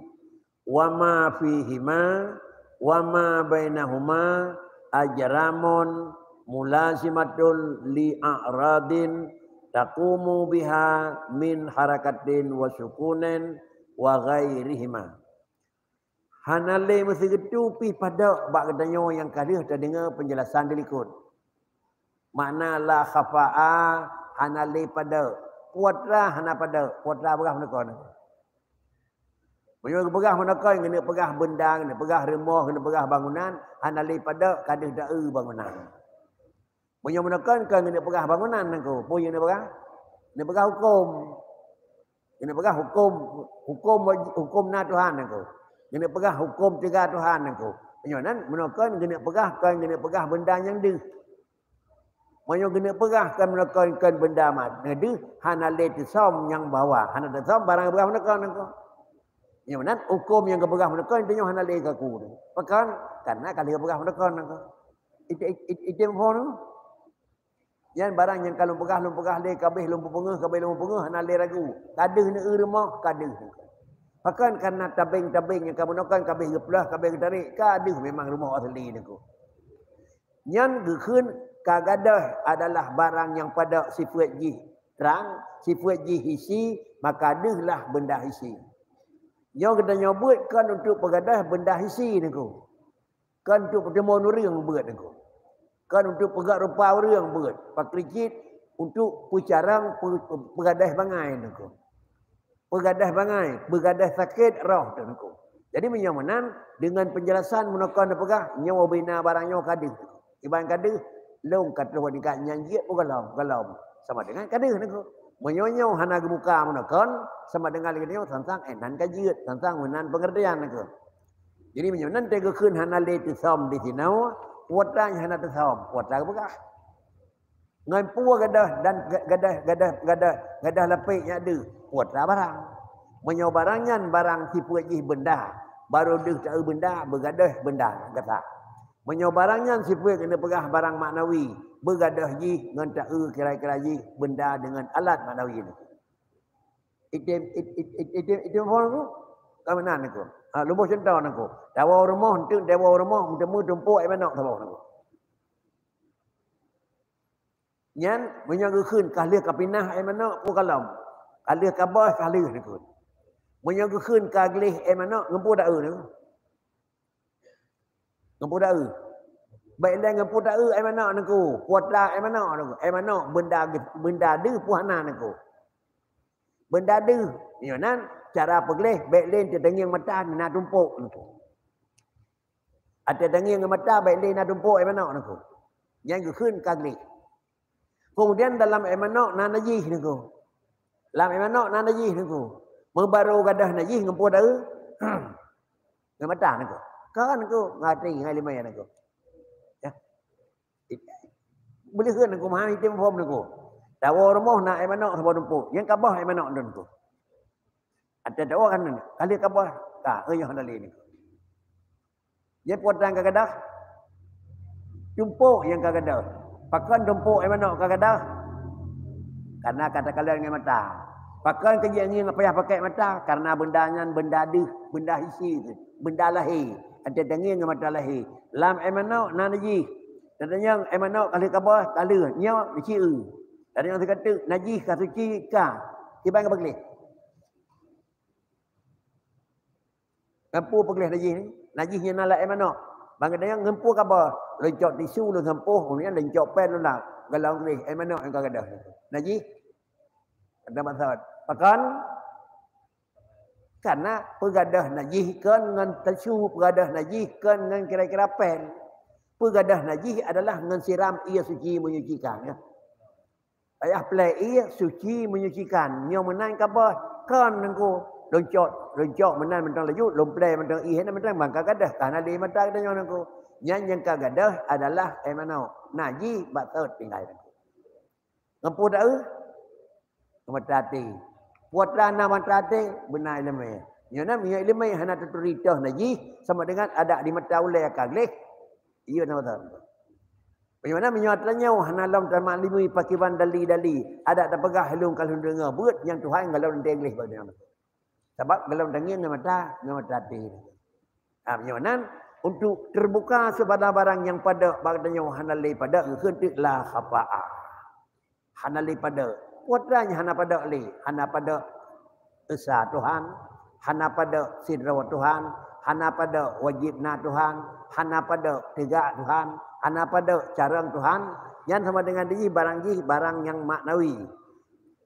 wa ma fihima wa ma bainahuma ajramun mulazimatun li a'radin taqumu biha min harakatin wa sukunin wa ghairihima. Hana lé meuseugeuteu pih padok bak geutanyoe nyang ka lheueh tadeungoe penjelasan dilikot. Makna la khafa'a hana lé padok. Putra hana padok, putra beurah meunokon. Meunyoe geupeugah meunokon, geuneuk peugah benda, geuneuk peugah rumoh, geuneuk peugah bangunan, hana lé padok ka deuh taeu bangunan. Meunyoe meunokon kon geuneuk peugah bangunan nangku, peue nyang geuneuk peugah? Geuneuk peugah huköm. Geuneuk peugah huköm, huköm, huköm na Tuhan nangku. Geuneuk peugah huköm teuga Tuhan nangku. Meunyoe nan meunokon geuneuk peugah kon geuneuk peugah benda nyang deuh. Meunyoe geuneuk peugah kon meunokon kon benda mat, deuh hana lé teusöm nyang bahwa, hana teusöm barang peugah meunokon nangku. Nyang meunan huköm nyang geupeugah meunokon tanyoe hana lé kaku. Pakon? Karena ka lheueh geupeugah meunokon nangku. Itu, itu, itu, itu phon. Nyan barang nyang ka lôn peugah, lôn peugah lé, ka abéh lôn peupeungeuh, ka abéh lôn peupeungeuh, hana lé ragu. Ka deuh neueu rumoh, ka deuh. Pakon? Karena tabeng-tabeng nyang ka meunokon ka abéh geupeuleueh, ka abéh geutarek, ka deuh memang rumoh asli nangku. Nyan geukheun ka gadôh adalah barang nyang padok sifeuet jih trang, sifeuet jih hisi, maka deuh lah benda hisi. Nyoe geutanyoe beuet kon untuk peugadôh benda hisi nangku. Kon untuk peuteumon ureuëng beuet nangku. Kon untuk peugöt rupa ureuëng beuet. Pakri cit untuk peucarông peu-, peugadôh bangai nangku. Peugadôh bangai, peugadôh sakét roh teuh nangku. Jadi meunyoe meunan, deungon penjelasan meunokon neupeugah, nyoe bina barang nyoe ka deuh. Iban ka deuh, lôn ka troh ningkat nyan jeuet peugalom, galom. Sama dengan ka deuh nangku. Meunyoe nyoe hana geubuka meunokon, sama dengan lagée nyoe sangsang, eh, nan ka jeuet, sangsang meunan pengertian nangku. Jadi meunyoe nan teugeukheun hana lé teusöm di sinoe, putra hana teusöm, putra geupeugah. Ngon peue gadôh dan ga-, gadôh, gadôh, gadôh, gadôh lapék nyak deuh, putra barang. Meunyoe barang nyan barang sifeuet jih benda, barô deuh taeu benda, beugadôh benda gata. Meunyoe barang nyan sifeuet keuneuk peugah barang maknawi, beugadôh jih ngon taeu kira-kira jih benda deungon alat maknawi nyan. Item, it-, it-, it-, item, item phon nangku. Ka meunan nangku. Ha, lôn boh cuntoh nangku. Tawoe rumoh, enteuk tawoe rumoh, meuteumé tumpôk ai manok saboh nangku. Nyan, meunyoe geukheun ka lheueh ka pinah ai manok, peue kalom. Ka lheueh ka boh, ka lheueh nangku. Meunyoe geukheun ka gleh ai manok, ngon peue taeu nangku. Ngon peue taeu. Bék lé ngon peue taeu ai manok nangku. Kuat lah ai manok nangku. Ai manok benda, benda deuh peue hana nangku. Benda deuh. Nyoe nan cara peugleh bék lé teutangieng mata na tumpôk nangku. Ateueh tangieng ngon mata bék lé na tumpôk ai manok nangku. Nyan geukheun ka gleh. Kemudian dalam ai manok na najih nangku. Lam ai manok na najih nangku. Meubarô gadôh najih ngon peue taeu? Ngon mata nangku. Ka nangku, ngon até, ngon ileumèe nangku. Ya. Beuleuheun nangku, meuhan item phom nangku. Tawoe rumoh na ai manok saboh tumpôk. Nyang ka boh ai manok nangku. Ateueh tawoe kan nangku. Ka lheueh ka boh. Ka, eh, nyoe hana lé nangku. Nyan peue nyang ka gadôh? Tumpôk nyang ka gadôh. Pakon tumpôk ai manok ka gadôh? Karena ka takalon ngon mata. Pakon keu jih ngieng payah pakai mata? Karena benda nyan benda deuh, benda hisi, benda lahé. Ateueh tangieng ngon mata lahé. Lam ai manok na najih. Tatanyong ai manok ka lheueh ka boh, ka lheueh. Nyoe disieu. Dari nyang sigoe teuk, najih ka suci ka. Kiban ka peugleh. Ngon peue peugleh najih ni? Najih nyang na lam air manok. Bang geutanyoe ngon peue ka ba? Lôn cok tisu, lôn sampôh, kemudian lôn cok pèn, lôn lap. Golom gleh, air manok nyang ka gadôh. Najih? Kata maksud. Pakon? Karena peugadôh najih kon ngon tisu, peugadôh najih kon ngon kira-kira pèn. Peugadôh najih adalah ngon siram ie suci menyucikan, ya. Payah plè ie suci menyucikan. Nyoe meunan ka boh, kon Teungku. Lôn cok, lôn cok meunan mantong laju, lôn plè mantong ie, hana mantong bang ka gadôh, ka hana lé mata geutanyoe Teungku. Nyan nyang ka gadôh adalah air manok. Najih bak sot tinggai Teungku. Ngon peue taeu? Ngon mata até. Peue atra na mata até, beuna iéleumé. Nyoe na meunyoe iéleumé hana teuturi toh najih, sama dengan adak di mata ulèe ka gleh. Iya na mata. Bagaimana meunyoe atra nyoe hana lom tamaklumi pakriban dali-dali, adak tapeugah lôn ka lôn deungoe, beuet nyang Tuhan golom teugleh bak nyoe. Sabab golom tangieng ngon mata, ngon mata até. Ha, meunyoe nan, untuk terbuka segala barang nyang padok bak geutanyoe hana lé padok, geukheun teuk la khafa'a. Hana lé padok. Peue atra nyang hana padok lé? Hana padok Esa Tuhan, hana padok sidroe Tuhan, hana padok wajéb na Tuhan, hana padok teugak Tuhan, hana padok carông Tuhan. Nyan sama dengan jih barang jih barang nyang maknawi.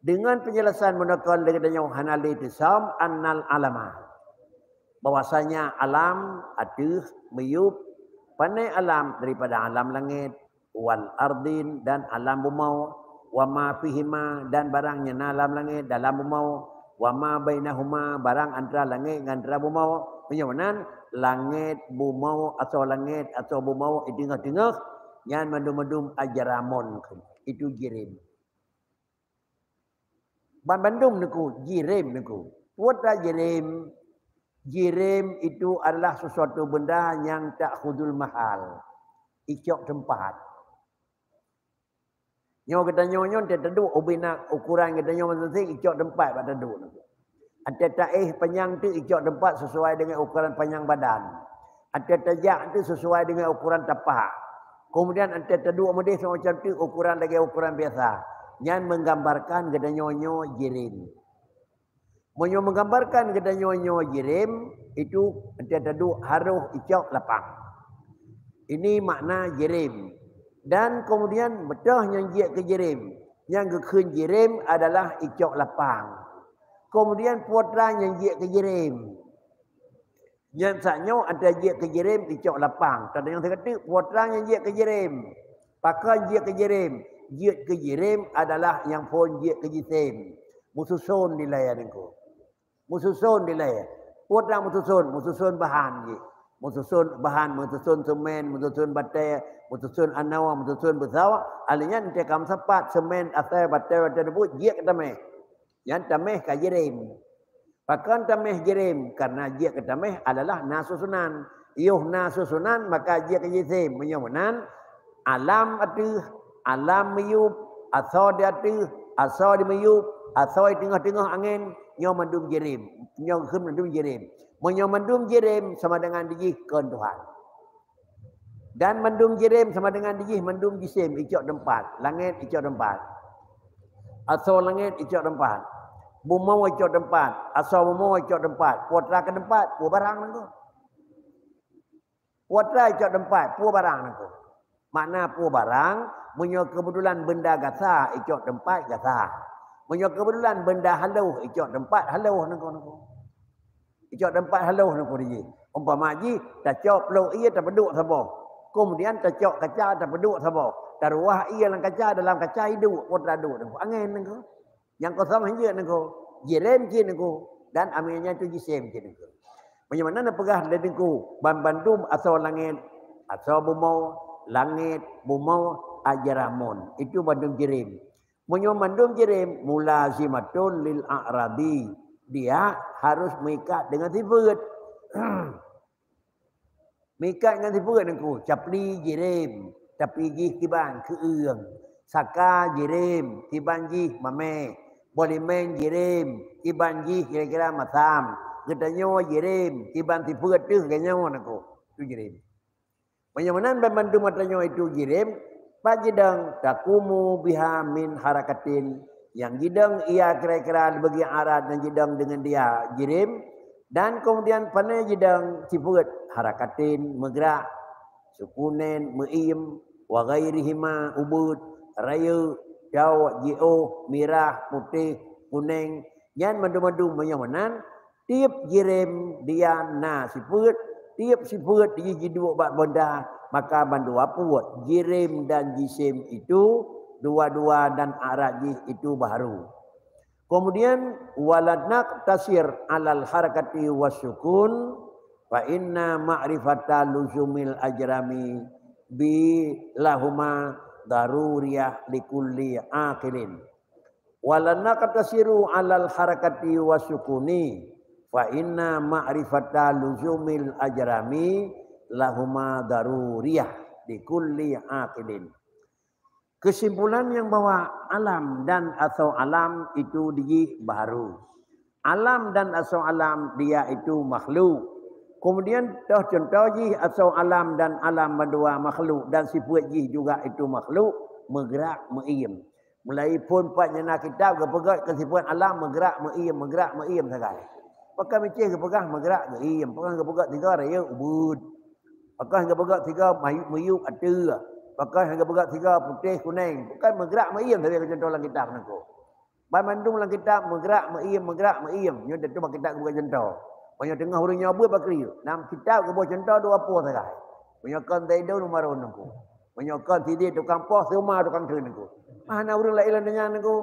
Deungon penjelasan meunoe kon lé geutanyoe hana lé teusöm annal alama, bahwasanya alam ateueh miyueb, pané alam daripada alam langét, wal ardin, dan alam bumoe, wa ma fihima, dan barang nyang na lam langét dalam bumoe, wa ma bainahuma, barang antara langét ngon antara bumoe. Meunyoe meunan, langét, bumoe, asoe langét, asoe bumoe, i teungoh-teungoh, nyan mandum-mandum ajramon, itu jirém. Ban bandum Teungku, jirém Teungku. Peue atra jirém? Jirém itu adalah sesuatu benda nyang ta'khudul mahal. Icok teumpat. Nyoe geutanyoe nyoe teuduek ubena ukuran geutanyoe masing-masing icok teumpat bak teuduek Teungku. Atra taéh panyang teuk icok teumpat sesuai dengan ukuran panyang badan. Atra tajak teuk sesuai dengan ukuran tapak. Kemudian atra taduek meudeh semacam teuk ukuran lagèe ukuran biasa. Nyan menggambarkan geutanyoe nyoe jirém. Meunyoe menggambarkan geutanyoe nyoe jirém, itu atra taduek harôh icok lapang. Ini makna jirém. Dan kemudian beutôh nyang jeuet keu jirém. Nyang geukheun jirém adalah icok lapang. Kemudian peue atra nyang jeuet keu jirém. Nyan saat nyoe atra jeuet keu jirém icok lapang. Tanyong sigoe teuk, peue atra nyang jeuet keu jirém? Pakon jeuet keu jirém? Jeuet keu jirém adalah nyang phôn jeuet keu jisém. Meususon dilèe Teungku. Meususon dilèe. Peue atra meususon? Meususon bahan jih. Meususon bahan, meususon seumén, meususon batèe, meususon anoe, meususon beusoe. Ahli nyan teuka meusapat seumén, asèe, batèe, batèe teubeuet jeuet keu taméh. Nyan taméh ka jirém. Pakon taméh jirém? Karena jeuet keu taméh adalah na susunan. Yoh na susunan, maka jeuet keu jisém. Meunyoe meunan, alam ateueh, alam miyueb, asoe di ateueh, asoe di miyueb, asoe di teungoh-teungoh angén, nyoe mandum jirém. Nyoe geukheun mandum jirém. Meunyoe mandum jirém, sama dengan dijih kon Tuhan. Dan mandum jirém sama dengan dijih mandum jisém icok teumpat. Langét icok teumpat. Asoe langét icok teumpat. Bumoe icok teumpat. Asoe bumoe icok teumpat. Peue atra keu teumpat? Peue barang Teungku? Peue atra icok teumpat? Peue barang Teungku? Makna peue barang, meunyoe keubeutulan beunda gasa icok teumpat gasa. Meunyoe keubeutulan beunda haloh icok teumpat haloh Teungku, Teungku. Icok teumpat haloh Teungku dijih. Umpama jih, tacok ploh ie tapeuduek saboh. Kemudian tacok kaca tapeuduek saboh. Taruwah ie lam kaca, dalam kaca iduek, peue atra duek Teungku? Angén Teungku. Nyang kosong hanjeuet Teungku. Jirém cit Teungku. Dan amé nyan tu jisém cit Teungku. Meunyoe meunan neupeugah lé Teungku, ban bandum asoe langét, asoe bumoe, langét, bumoe, ajramon. Itu bandum jirém. Meunyoe mandum jirém, mulazimatun lil a'radi. Dia harus meuikat dengan sifeuet. Meuikat ngon sifeuet Teungku, capli jirém, tapi jih kiban keueung. Saka jirém, kiban jih maméh. Boh limeng jirém, kiban jih kira-kira masam. Geutanyoe jirém, kiban sifeuet teuh geutanyoe Teungku. Tu jirém. Meunyoe meunan ban bandum geutanyoe itu jirém, Pat jidong, takumu biha min harakatin, nyang jidong ia kira-kira leubeh arat nyang jidong deungon dia jirem, dan kemudian pane jidong sifeuet harakatin meugrak, sukunen meuiem, wa ghairihima ubeut, rayeuk, cok, jiôh, mirah, putéh, kuneng, nyan mandum-mandum meunyoe meunan, tieb jirem dia na sifeuet, tieb sifeuet jih jiduek bak banda, maka bandua pue jirem dan jisim itu dua-dua dan arat jih itu baharu. Kemudian, wala naqtasir alal harakati wassukun, fa inna ma'rifata luzumil ajrami bi lahuma daruriyah likulli aqilin. Wala naqtasiru alal harakati wassukuni, fa inna ma'rifata luzumil ajrami lahuma daruriyah likulli aqilin. Kesimpulan nyang bahwa alam dan asoe alam itu dijih baharu. Alam dan asoe alam dia itu makhluk. Kemudian toh contoh jih asoe alam dan alam bandua makhluk dan sifeuet jih juga itu makhluk, meugrak meuiem. Mulai phon pat nyang na kitab geupeugah keu sifeuet alam meugrak meuiem, meugrak meuiem sagai. Pakon micéh geupeugah meugrak geuiem, pakon geupeugah tiga rayeuk ubeut. Pakon geupeugah tiga mayu-, miyueb ateueh. Pakon geupeugah tiga putéh kuneng. Pakon meugrak meuiem sagai keu contoh lam kitab nangko. Banmandum lam kitab meugrak meuiem, meugrak meuiem. Nyoe tentu bak kitab geupeugah contoh. Meunyoe teungoh ureuëng nyoe buet bakri, lam kitab geuboh contoh dua pue sagai. Meunyoe kon Zaidun Umarun nangko. Meunyoe kon sideh tukang poh, seuma tukang treun nangko. Hana ureuëng laén lam donya nangko.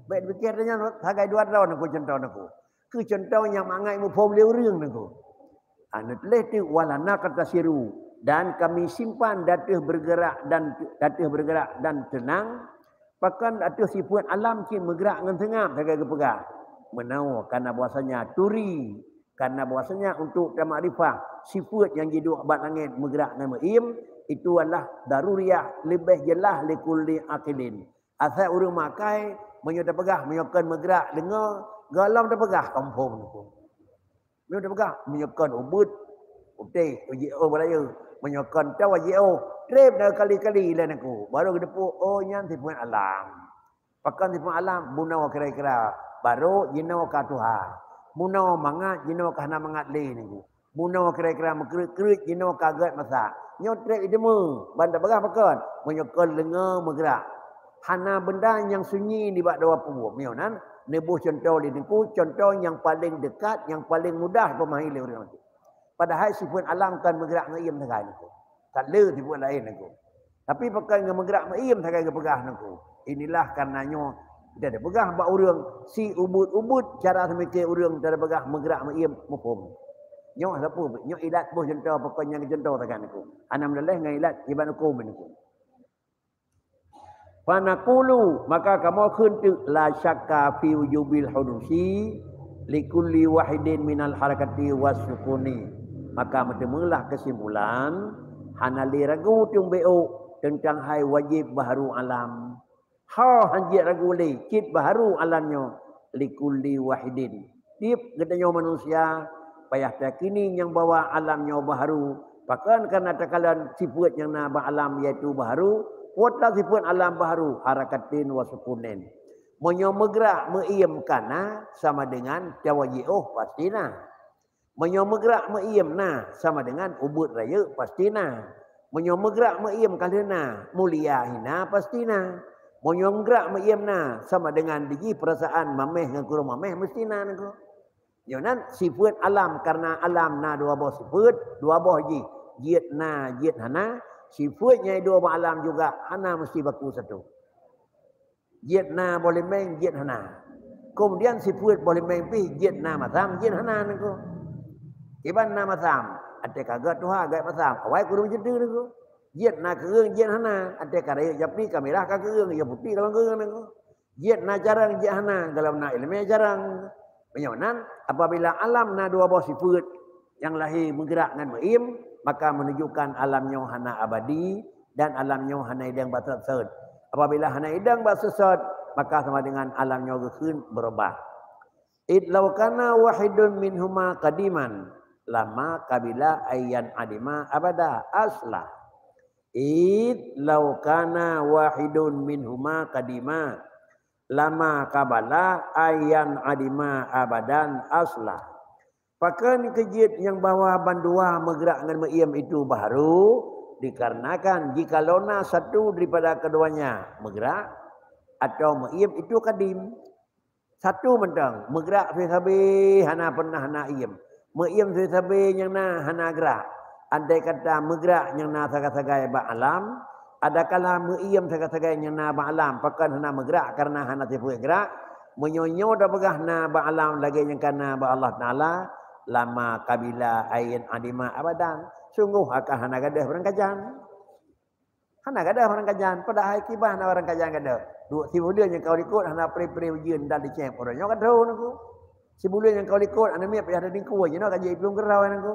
Bék dipikir donya sagai dua droe nangko contoh nangko. Keu contoh nyang mangat muphom lé ureuëng nangko. Anu tuléh tu, wala naqtasiru, dan kami simpan di ateueh bergerak dan di ateueh bergerak dan tenang, pakon di ateueh sifeuet alam cit meugrak ngon seungab sagai geupeugah. Meunoe karena bahwasanya turi, karena bahwasanya untuk tamakrifah sifeuet nyang jiduek bak langét meugrak ngon meuiem, itu adalah daruriyah leubeh jeulaih likulli aqilin. Asai ureuëng makai, meunyoe tapeugah meunyoe kon meugrak deungoe, gohlom tapeugah confirm nangko. Meunyoe tapeugah meunyoe kon ubeut, putéh, uji oh beuraya, meunyoe kon tau uji oh, treb na kali-kali lé nangko. Baru geuteupeue, oh nyan sifeuet alam. Pakon sifeuet alam, bunoe kira-kira, barô jinoe ka tuha. Bunoe mangat, jinoe ka hana mangat lé nangko. Bunoe kira-kira meukreuet-kreuet, jinoe ka gét masa. Nyoe treb iteumé, ban tapeugah pakon, meunyoe kon leungoe meugrak. Hana benda nyang sunyi nibak dua pue. Meunyoe nan, neuboh contoh lé nangko, contoh nyang paleng dekat, nyang paleng mudah jipeumahi lé ureuëng. Padahai sifeuet alam kon meugrak ngon iem sagai nangko. Ka le sifeuet laén nangko. Tapi pakon ngon meugrak meuiem sagai geupeugah nangko. Inilah karena nyoe, kita tapeugah bak ureuëng, si ubeut-ubeut cara seumike ureuëng, kita tapeugah meugrak meuiem muphom. Nyoe sapeue, nyoe ilat boh contoh, pakon nyang contoh sagai nangko. Hana meuleleh ngon ilat iban huköm nangko. Fanaqulu, maka kamoe kheun teuk, la syakka fi wujubil hudusi likulli wahidin minal harakati was sukuni. Maka meuteumeulah keusimpulan, hana lé ragu teumbeuôk teuntang hai wajéb baharu alam. Ho han jeuet ragu lé cit baharu alam nyoe likulli wahidin. Tieb geutanyoe manusia payah tayakini nyang bahwa alam nyoe baharu, pakon kana takalon sifeuet nyang na bak alam, yaitu baharu, wota sifeuet alam baharu, harakatin wa sukunin. Meunyoe meugrak meuiem kana, sama dengan tawajiôh pasti na. Meunyoe meugrak meuiem na, sama dengan ubeut rayeuk pasti na. Meunyoe meugrak meuiem ka lheueh na, mulia hina pasti na. Meunyoe meugrak meuiem na, sama dengan dijih peurasaan maméh ngon kureueng maméh meusti na nangko. Nyoe nan sifeuet alam, karena alam na dua boh sifeuet, dua boh jih, jeuet na, jeuet hana. Sifeuet nyang dua boh alam juga hana meusti baku satu. Jeuet na boh limeng, jeuet hana. Kemudian sifeuet boh limeng pih, jeuet na masam, jeuet hana nangko. Iban na masam, até ka gét tuha, gét masam, awai kureueng jeuet nangko. Jeuet na keureueng, jeuet hana, até ka rayeuk japli, ka mirah, ka keureueng, ya putéh ka lom keureueng nangko. Jeuet na carông, jeuet hana, golom na ileumé carông. Meunyoe nan, apabila alam na dua boh sifeuet, nyang lahé meugrak ngon meuiem, maka menunjukkan alam nyoe hana abadi dan alam nyoe hana idong bak sot-sot. Apabila hana idong bak sot-sot, maka sama dengan alam nyoe geukheun beurubah. Id law kana wahidun minhuma qadiman, lama qabila ayyan adima abada asla. Id law kana wahidun minhuma qadima lama qabala ayan adima abadan asla. Pakon keu jeuet nyang bahwa bandua meugrak ngon meuiem itu baharu, dikarenakan jikalau na satu daripada keduanya meugrak atau meuiem itu kadim. Satu mantong, meugrak sabe-sabe hana pernah na iem. Meuiem sabe-sabe nyang na hana grak. Andai kata meugrak nyang na sagai-sagai bak alam, adakala meuiem sagai-sagai nyang na bak alam, pakon hana meugrak karena hana sifeuet grak. Meunyoe nyoe tapeugah na bak alam lagée nyang ka na bak Allah Taala, lama qabila ayan adima abadan. Sungguh akan hana gadôh barangkajan. Hana gadôh barangkajan, padahai kiban hana barangkajan gadôh. Duek sibuleuen nyang ka likot hana pre-pre ujeuen dan licém, uroe nyoe ka droe nangku. Sibuleuen nyang ka likot hana miet payah dadingkue, jinoe ka jiplueng keurau nangku.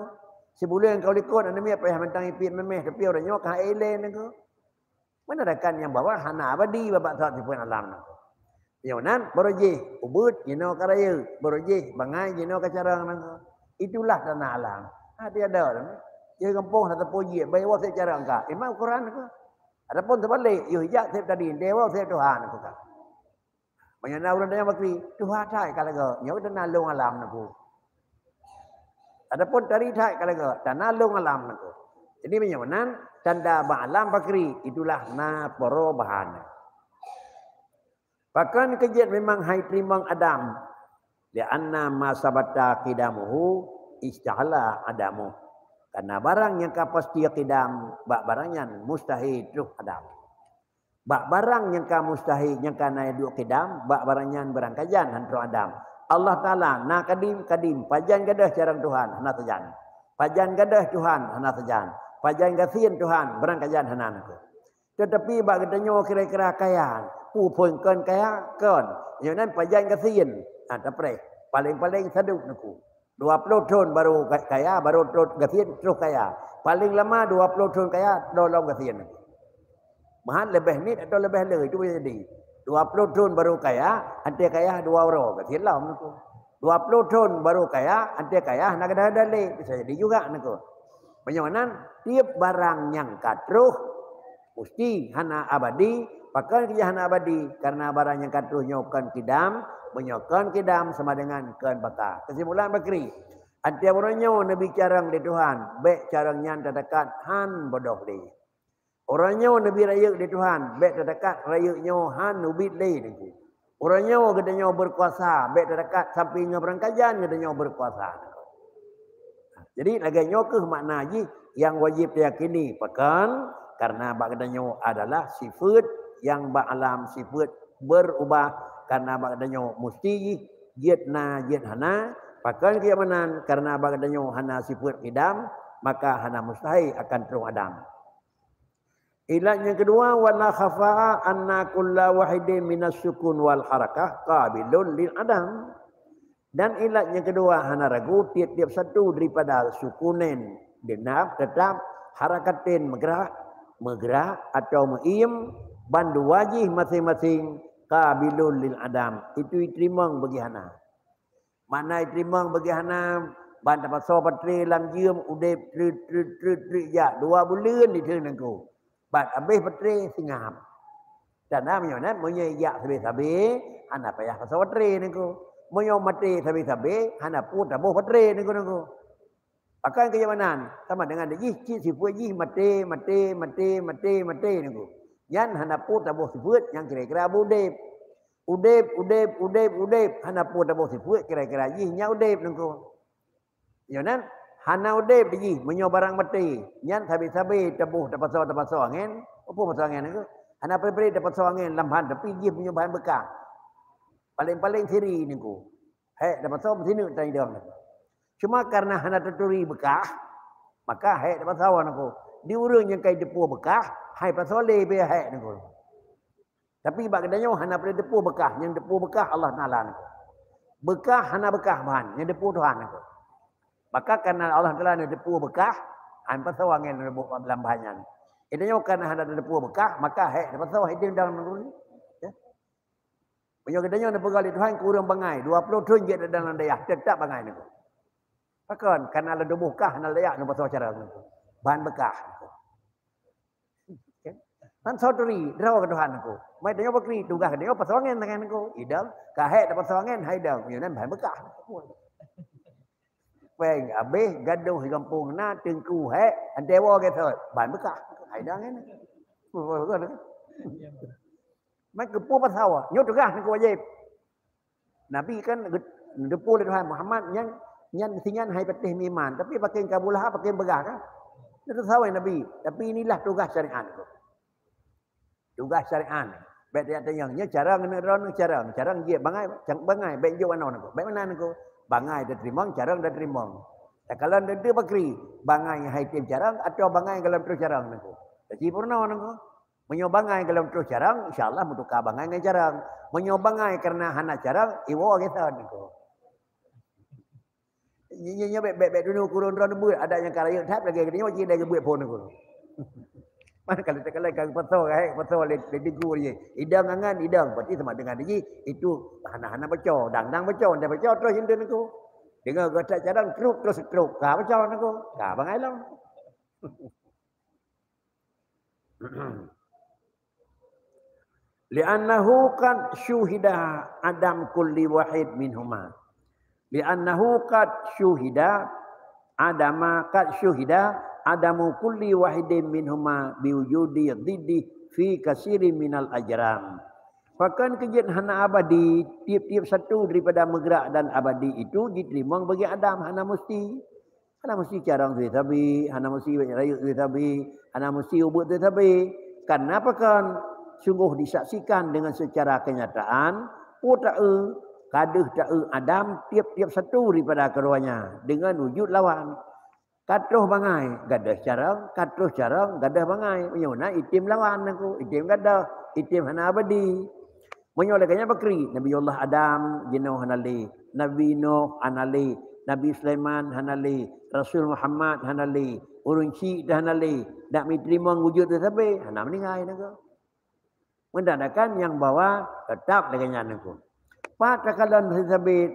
Sibuleuen nyang ka likot hana miet payah mantang ipiet memeh, tapi uroe nyoe ka ilée nangku. Mana rakan nyang bahwa hana abadi babak saat sifeuet alam nangku. Nyang meunan, barô jih ubit jinoe ka rayeuk, barô jih bangai jinoe ka carông nangku. Itulah tana alam. Ha, tiada dah. Jih gampông hana teupeu jih, bai woe sép carông ka. Iman ukuran nangku. Adapun teubalek, yôh jak sép tadi, dewa sép Tuhan nangku ka. Meunyoe na ureuëng tanyong bakri, tuha that ka lagak, nyoe tana lôn alam nangku. Adapun tari that ka lagak, tana lôn alam nangku. Jadi meunyoe meunan, tanda bak alam bakri, itulah na perubahan. Pakon keu jeuet memang hai teurimong Adam, li'anna ma sabata qidamuhu istahala adamuh. Karena barang nyang ka pasti qidam, bak barang nyan mustahil troh adam. Bak barang nyang ka mustahil, nyang ka na duek qidam, bak barang nyan barangkajan han troh adam. Allah Taala na kadim, kadim, pajan gadôh carông Tuhan, hana sajan. Pajan gadôh Tuhan, hana sajan. Pajan gasien Tuhan, barangkajan hana nangku. Teutapi bak geutanyoe kira-kira kaya, peue phon kon kaya? Kon. Nyoe nan pajan gasien. Ha, tapreh. Paléng-paléng sadub nangku. Dua ploh thon baru ka-, kaya, baru thon gasien, troh kaya. Paléng lama dua ploh thon kaya, lom-lom gasien. Meuhan leubeh nit atau leubeh le, itu boleh jadi. Dua ploh thon baru kaya, até kaya dua uroe, gasien lom nangku. Dua ploh thon baru kaya, até kaya hana gadôh-gadôh lé, bisa jadi juga nangku. Meunyoe nan, tiep barang nyang ka troh, musti hana abadi. Pakon keu hana abadi? Karena barang nyang ka troh nyoe kon kidam, meunyoe kon kidam sama dengan kon baka. Kesimpulan bakri, até uroe nyoe neubi carông lé Tuhan, bék carông nyan teudekat han bodoh lé. Uroe nyoe neubi rayeuk lé Tuhan, bék teudekat rayeuk nyoe han ubit lé nangku. Uroe nyoe geutanyoe beukuasa, bék teudekat sampoe ngon barangkajan geutanyoe beukuasa. Jadi lagée nyoe kheueh makna jih nyang wajéb tayakini. Pakon? Karena bak geutanyoe adalah sifeuet nyang bak alam sifeuet beurubah, karena bak geutanyoe musti jih jeuet na, jeuet hana. Pakon keu meunan? Karena bak geutanyoe hana sifeuet kidam, maka hana mustahil akan troh adam. Ilat nyang keudua, wala khafa'a anna kulla wahidin minas sukun wal harakah qabilun lil adam. Dan ilat nyang keudua, hana ragu, tiep-tiep satu daripada sukunen, genap, tetap, harakaten, meugrak, meugrak atau meuiem, bandua jih maséng-maséng qabilun lil adam, itu iteurimong bagi hana. Makna iteurimong bagi hana, ban tapasoe baterai lam jeuem udeb treut, treut, treut, treut jak dua buleuen di teungoh nangku. Ban habéh baterai seungab. Tanda meunyoe nyan, meunyoe jak sabé-sabé, hana payah pasoe baterai nangku. Meunyoe maté sabé-sabé, hana peue taboh baterai nangku-nangku. Pakon keu meunan, sama dengan jih cit sifeuet jih maté, maté, maté, maté, maté nangku. Nyan hana peue taboh sifeuet nyang kira-kira beudeb. Udeb, udeb, udeb, udeb, hana peue taboh sifeuet kira-kira jih nyan udeb nangku. Nyoe nan, hana udeb jih meunyoe barang maté, nyan sabé-sabé taboh tapasoe, tapasoe angén, peue pasoe angén nangku. Hana peue-peue tapasoe angén lam bahan, tapi jih meunyoe bahan beukah. Paléng-paléng siri nangku. Hék tapasoe meusineuk tan idong nangku. Cuma karena hana taturi beukah, maka hék tapasoe nangku. Di ureuëng nyang ka jiteupeue beukah, hai pasoe lé beu hék nangku. Tapi bak geutanyoe hana peureulée teupeue beukah, nyang teupeue beukah Allah Taala nangku. Beukah hana beukah bahan, nyang teupeue Tuhan nangku. Maka karena Allah Taala na teupeue beukah, han pasoe angén lam bahan nyan. Geutanyoe karena hana teupeue beukah, maka hék tapasoe hidéng dalam nangku. Ya. Meunyoe geutanyoe neupeugah lé Tuhan keu ureuëng bangai, dua ploh thon jeuet dalam dayah, teutap bangai nangku. Pakon? Karena ladôm beukah hana layak neupasoe cara nangku. Bahan beukah nangku. Kan soe turi, droe keu Tuhan Teungku. Mai tanyoe pakri, tugaih tanyoe pasoe angén tangan Teungku. Idong, ka hék tapasoe angén, hai idong. Nyoe nan bahan beukah. Péng habéh, gadôh di gampông na, teungku hék, antée woe gét sot. Bahan beukah. Hai idong nyan. Mai keupeue pasoe? Nyoe tugaih Teungku wajéb. Nabi kan ge-, geuteupeue lé Tuhan Muhammad nyan, nyan sinyan hai patéh meuiman, tapi pakén ka Abu Lahab pakén peugah kan. Itu sawa Nabi, tapi inilah tugaih syariat Teungku. Tugaih syariat. Bèk tajak tanyong, nyoe carông aneuk droeneuh carông, carông jeuet bangai, cang-, bangai, bèk jok aneuk Teungku. Bèk meunan Teungku. Bangai tateurimong, carông tateurimong. Takalon teuntèe pakri, bangai hai tem carông atawa bangai goh lom troh carông Teungku. Jadi peurunoe Teungku. Meunyoe bangai goh lom troh carông, insya Allah meutuka bangai ngon carông. Meunyoe bangai kareuna hana carông, iwoe gét sot Teungku. Nyoe, nyoe, nyoe bèk, bèk, bèk tunoe kureueng droeneuh beuet, adat nyang ka rayeuk that lagèe geutanyoe cit lagèe beuet phôn Teungku. Man kalau takalon ka geupasoe, ka geupasoe lé, lé teungku jih. Idong angan, idong, berarti sama dengan jih, itu hana, hana baco, dang, dang baco, dang baco terus jeuet Teungku. Deungoe geutak carông, truk terus truk, ka baco Teungku, ka bangai lom. Li'annahu qad syuhida adam kulli wahid minhuma. Li'annahu qad syuhida adama, qad syuhida adamu kulli wahidin minhuma biwujudi dhiddi fi katsirin minal ajram. Pakon keu jeuet hana abadi, tiep-tiep satu daripada meugrak dan abadi itu jiteurimong bagi adam, hana musti. Hana meusti carông teuh sabe, hana meusti rayeuk teuh sabe, hana meusti ubeut teuh sabe. Kareuna pakon? Sunggoh disaksikan dengan secara kenyataan, peue taeu, ka deuh taeu adam tiep-tiep satu daripada keduanya dengan wujud lawan. Ka troh bangai, gadôh carông, ka troh carông, gadôh bangai. Meunyoe na item lawan Teungku, item gadôh, item hana abadi. Meunyoe lagèe nyan pakri, Nabiullah Adam jinoe hana lé, Nabi Nuh hana lé, Nabi Sulaiman hana lé, Rasul Muhammad hana lé, ureueng chik teuh hana lé, dak meuteurimong wujud teuh sabe, hana meuninggai Teungku. Meunan kan nyang bahwa teutap lagèe nyan Teungku. Pat takalon sabe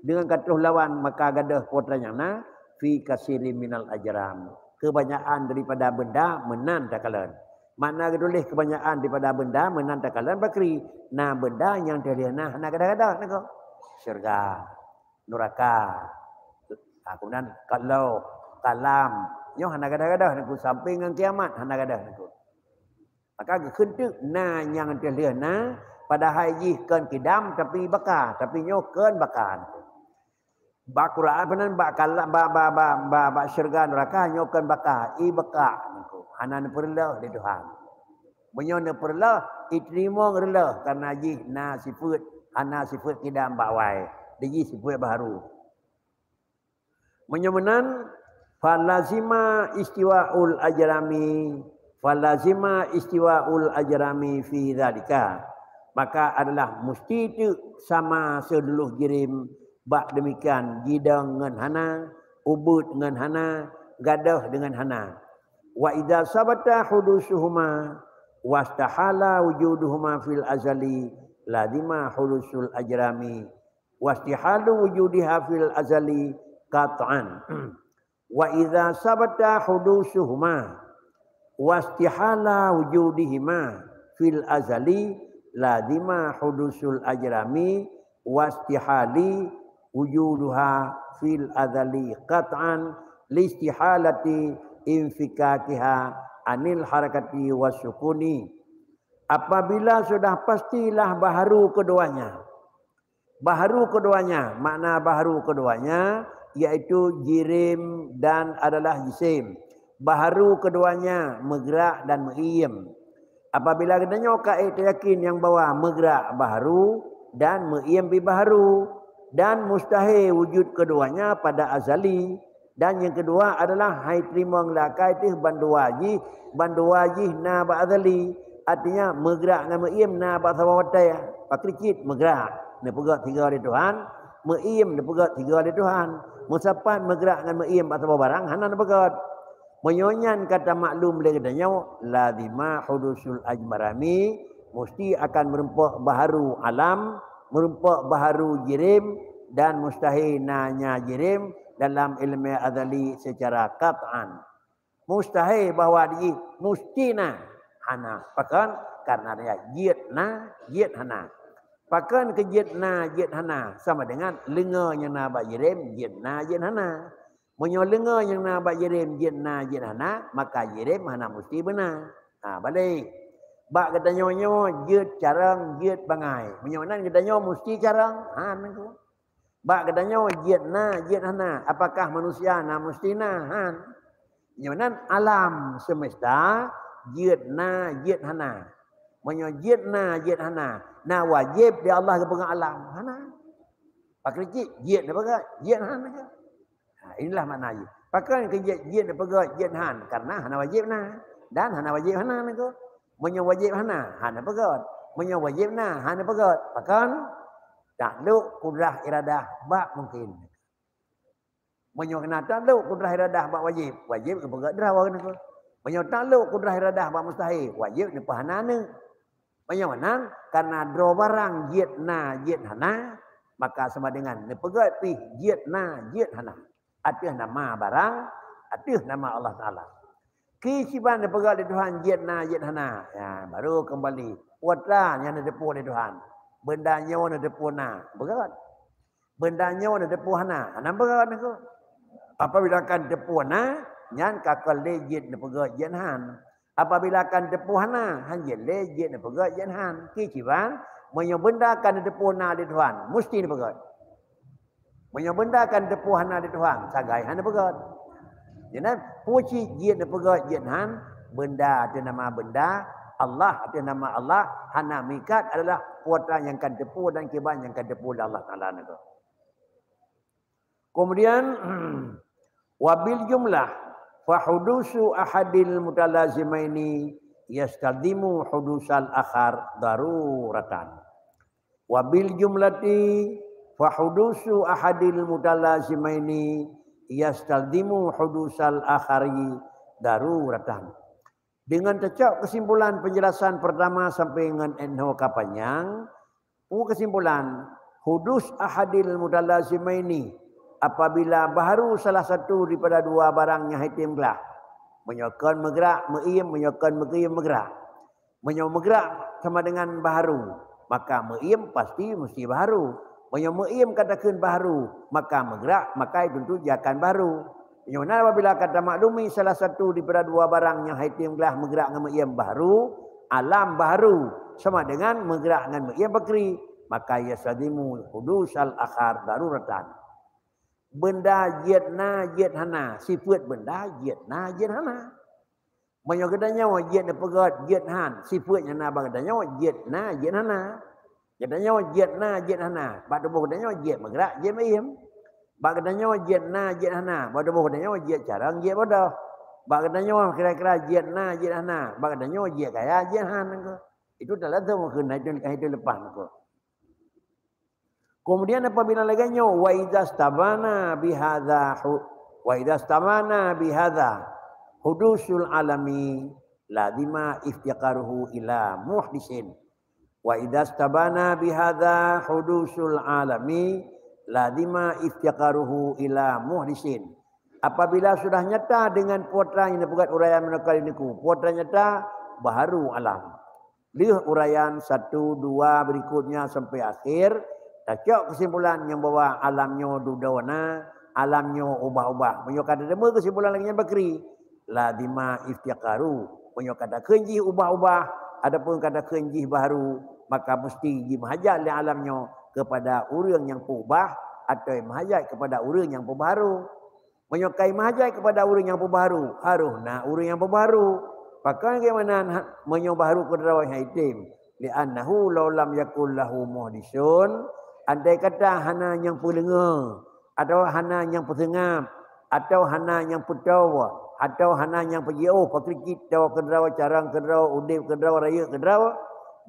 deungon ka troh lawan maka gadôh peue nyang na, fi katsirin minal ajram. Keubanyakan daripada beunda meunan takalon. Makna geutuléh keubanyakan daripada beunda meunan takalon pakri. Na beunda nyang teuh lheueh na hana gadôh-gadôh Teungku. Syeuruga, nuraka. Ha, keumudian kalau, kalam. Nyoe hana gadôh-gadôh Teungku, sampai ngon kiamat hana gadôh Teungku. Maka geukheun teuk na nyang teuh lheueh na, padahai jih kon kidam tapi baka, tapi nyoe kon baka. Bak Quran peunan bak kala-, bak, bak, bak, bak, bak syeuruga nuraka nyoe kon baka, i baka Teungku. Hana neupeureuloh lé Tuhan. Meunyoe neupeureuloh, iteurimong reuloh kareuna jih na sifeuet, hana sifeuet kidam bak awai. Di jih sifeuet baharu. Meunyoe meunan, falazima istiwaul ajrami, falazima istiwaul ajrami fi dzalika. Maka adalah musti teuk sama seuluruh jirim bak demikian jidong ngon hana, ubeut ngon hana, gadôh deungon hana. Wa idza sabata hudusuhuma wastahala wujuduhuma fil azali lazima hudusul ajrami wastihalu wujudiha fil azali qat'an. Wa idza sabata hudusuhuma wastihala wujudihima fil azali lazima hudusul ajrami wastihali wujuduha fil azali qat'an listihalati infikakiha anil harakati wasukuni. Apabila sudah pastilah baharu keduanya, baharu keduanya, makna baharu keduanya yaitu jirim dan adalah jisim. Baharu keduanya meugrak dan meuiem. Apabila geutanyoe ka ék tayakin nyang bahwa meugrak baharu dan meuiem pi baharu, dan mustahé wujud keduanya pada azali, dan nyang keudua adalah hai teurimong lé akai teuh bandua jih, bandua jih na bak azali. Artinya, meugrak ngon meuiem na bak saboh watèe. Pakri cit meugrak, neupeugöt sigoe lé Tuhan, meuiem neupeugöt sigoe lé Tuhan. Meusapat meugrak ngon meuiem bak saboh barang hana neupeugöt. Meunyoe nyan ka tamaklum lé geutanyoe, lazima hudusul ajrami, musti akan meurumpok baharu alam, meurumpok baharu jirim, dan mustahé na nya jirim dalam ilmu azali secara qat'an. Mustahé bahwa di, musti na. Hana. Pakon? Karena dia jeuet na, jeuet hana. Pakon keu jeuet na, jeuet hana? Sama dengan leungoe nyang na bak jirém jeuet na, jeuet hana. Meunyoe leungoe nyang na bak jirém jeuet na, jeuet hana, maka jirém hana musti beuna. Ha, balek. Bak geutanyoe nyoe jeuet carông, jeuet bangai. Meunyoe nan geutanyoe musti carông, han nangku. Bak geutanyoe jeuet na, jeuet hana. Apakah manusia na musti na? Han. Nyoe nan alam semesta jeuet na, jeuet hana. Meunyoe jeuet na, jeuet hana, na wajéb di Allah geupeugah alam? Hana. Pakritik jeuet na peugah, jeuet hana. Ha, inilah makna jih. Pakon keu jeuet, jeuet na peugah, jeuet han? Karena hana wajéb na dan hana wajéb hana nangku. Meunyoe wajéb hana, hana peugah. Meunyoe wajéb na, hana peugah. Pakon? Taklok kudrah iradah bak mungken. Meunyoe na taklok kudrah iradah bak wajéb, wajéb geupeugah droe nangku. Meunyoe taklok kudrah iradah bak mustahil, wajéb neupeuhana aneuk. Meunyoe nan, karena droe barang jeuet na, jeuet hana, maka sama dengan neupeugah pih jeuet na, jeuet hana. Ateueh nama barang, ateueh nama Allah Taala. Kiban neupeugah lé Tuhan jeuet na, jeuet hana. Ya, baru kembali. Peue atra nyang neuteupeue lé Tuhan? Benda nyoe neuteupeue na. Beugét. Benda nyoe neuteupeue hana. Hana beugét nangku. Apabila kan teupeue na, nyan ka kon lé jeuet neupeugét jeuet han. Apabila kan teupeue hana, han jeuet lé jeuet neupeugét jeuet han. Kiban, meunyoe benda kan neuteupeue na lé Tuhan, musti neupeugét. Meunyoe benda kan teupeue hana lé Tuhan, sagai hana peugét. Jadi, peue cit jeuet neupeugét jeuet han? Benda ateueh nama benda, Allah ateueh nama Allah, hana meuikat adalah peue atra nyang kan teupeue dan kiban nyang kan teupeue lé Allah Taala nangku. Kemudian, wabil jumlah, fahudusu ahadil mutalazimaini yastalzimu hudusal akhar daruratan. Wabil jumlati, fahudusu ahadil mutalazimaini yastalzimu hudusal akhari daruratan. Dengan teucok kesimpulan penjelasan pertama sampai ngon enho ka panyang, peue kesimpulan? Hudus ahadil mutalazimaini, apabila baharu salah satu daripada dua barang nyang hai tem glah. Meunyoe kon meugrak, meuiem, meunyoe kon meukiem, meugrak. Meunyoe meugrak sama dengan baharu, maka meuiem pasti mesti baharu. Meunyoe meuiem ka takheun baharu, maka meugrak maka itu tentu jiakan baharu. Meunyoe na apabila ka tamaklumi salah satu daripada dua barang nyang hai tem glah meugrak ngon meuiem baharu, alam baharu sama dengan meugrak ngon meuiem pakri, maka yastalzimu hudusal akhar daruratan. Benda jeuet na, jeuet hana, sifeuet benda jeuet na, jeuet hana. Meunyoe geutanyoe jeuet neupeugét jeuet han, sifeuet nyang na bak geutanyoe jeuet na, jeuet hana. Geutanyoe jeuet na, jeuet hana. Bak tuboh geutanyoe jeuet meugrak, jeuet meuiem. Bak geutanyoe jeuet na, jeuet hana. Bak tuboh geutanyoe jeuet carông, jeuet bodoh. Bak geutanyoe kira-kira jeuet na, jeuet hana. Bak geutanyoe jeuet kaya, jeuet han nangku. Itu talazum keu na itu, itu leupah nangku. Kemudian apabila lagée nyoe, wa idza stabana bihadza hu-, wa idza stabana bihadza hudusul alami lazima iftiqaruhu ila muhdisin. Wa idza stabana bihadza hudusul alami lazima iftiqaruhu ila muhdisin. Apabila sudah nyata dengan peue atra nyang neupeugét uraian meuneuka di niku, peue atra nyata baharu alam. Lheueh uraian satu, dua, berikutnya sampai akhir, tacok kesimpulan nyang bahwa alam nyoe dudoe na, alam nyoe ubah-ubah. Meunyoe ka teudeungoe kesimpulan lagée nyan bakri, lazima iftiqaru. Meunyoe ka takheun jih ubah-ubah, ataupun ka takheun jih baharu, maka mesti jimeuhajat lé alam nyoe kepada ureuëng nyang peubah, atau meuhajat kepada ureuëng nyang peubaharu. Meunyoe ka meuhajat kepada ureuëng nyang peubaharu, harôh na ureuëng nyang peubaharu. Pakon keumanan ha-, meunyoe baharu keudroe hai tem? Li'annahu law lam yakul lahu muhdisun, andai kata hana nyang peuleungoe, atawa hana nyang peuseungab, atawa hana nyang peutoe, atawa hana nyang peujiôh pakritik toe keudroe, carông keudroe, udeb keudroe, rayeuk keudroe,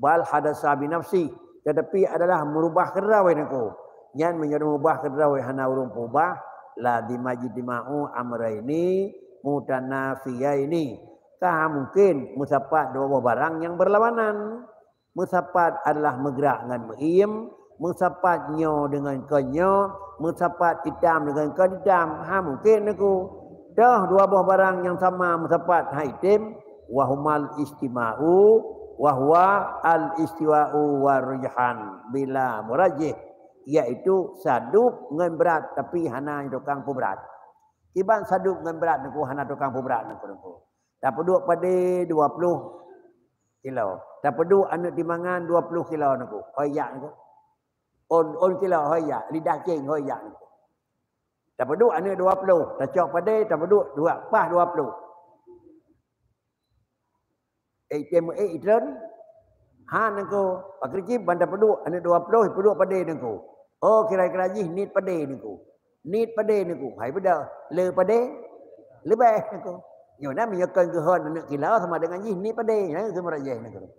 bal hadasa binafsih, tetapi adalah meurubah keudroe nangku. Nyan meunyoe meurubah keudroe hana ureuëng peubah, lazima ijtima'u amraini mutanafiyaini. Ka mungken meusapat dua boh barang nyang beurlawanan. Meusapat adalah meugrak ngon meuiem, meusapat nyoe deungon kon nyoe, meusapat itam deungon kon itam. Ha mungken nangku. Toh dua boh barang nyang sama meusapat hai tem, Wa humal istima'u wa huwa al-istiwa'u wa rujhan bila murajjih, yaitu sadub ngon brat tapi hana tukang peubrat. Kiban sadub ngon brat Teungku, hana tukang peubrat Teungku. Tapeuduek padé dua ploh kilo. Tapeuduek aneuk timangan dua ploh kilo Teungku. Hôi jak Teungku. On, on kilo hôi jak, lidah ceng hôi jak Teungku. Tapeuduek aneuk dua ploh, tacok padé tapeuduek dua, paih dua ploh. Eh, item, eh, itron. Ha Teungku, pakri cit ban tapeuduek aneuk dua ploh, peuduek padé Teungku. Oh, kira-kira jih niet padé Teungku. Niet padé Teungku. Hai beudôh, le padé? Leubeh Teungku. Nyoe na meunyoe kon geuhon aneuk kilo sama dengan jih niet padé. Nyan keuh meurajih Teungku.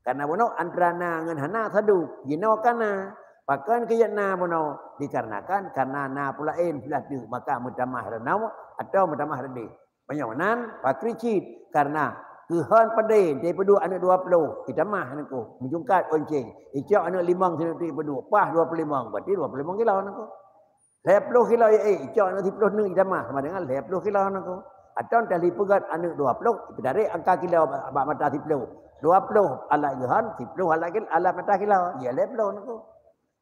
Karena bunoe antara na ngon hana sadub, jinoe ka na. Pakon keu jeuet na bunoe? Dikarenakan karena na peue laén blah teuk, maka meutamah reunoe atawa meutamah reudeh. Meunyoe nan, pakri cit, karena geuhon padé, tapeuduek aneuk dua ploh, itamah Teungku, meujungkat on ceng, icok aneuk limong sineuk teuk ipeuduek, paih dua ploh limong, berarti dua ploh limong kilo Teungku. Lhèe ploh kilo, eh, icok aneuk siploh neuk itamah, sama dengan lhèe ploh kilo Teungku. Atawa tali peugöt aneuk dua ploh, ipeutarék angka kilo bak, bak mata siploh. Dua ploh alat geuhon, siploh alat kil-, alat mata kilo, ya lhèe ploh Teungku.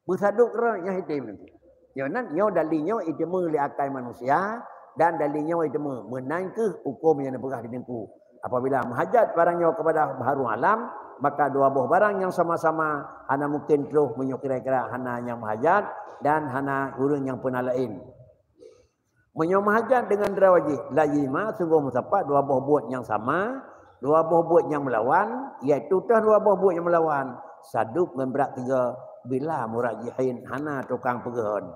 Beusadub keudroe nyang item Teungku. Nyoe nan, nyoe dalil nyoe iteumé lé akai manusia, dan dalil nyoe iteumé. Meunan keuh huköm nyang neupeugah di Teungku. Apabila meuhajat barang nyoe kepada baharu alam, maka dua boh barang nyang sama-sama hana mungken troh meunyoe kira-kira hana nyang meuhajat dan hana ureuëng nyang peuna laén. Meunyoe meuhajat deungon droe jih, lazima sunggoh meusapat dua boh buet nyang sama, dua boh buet nyang meulawan, yaitu toh dua boh buet nyang meulawan, sadub ngon brat tiga, bila murajjihin, hana tukang peugeuhon.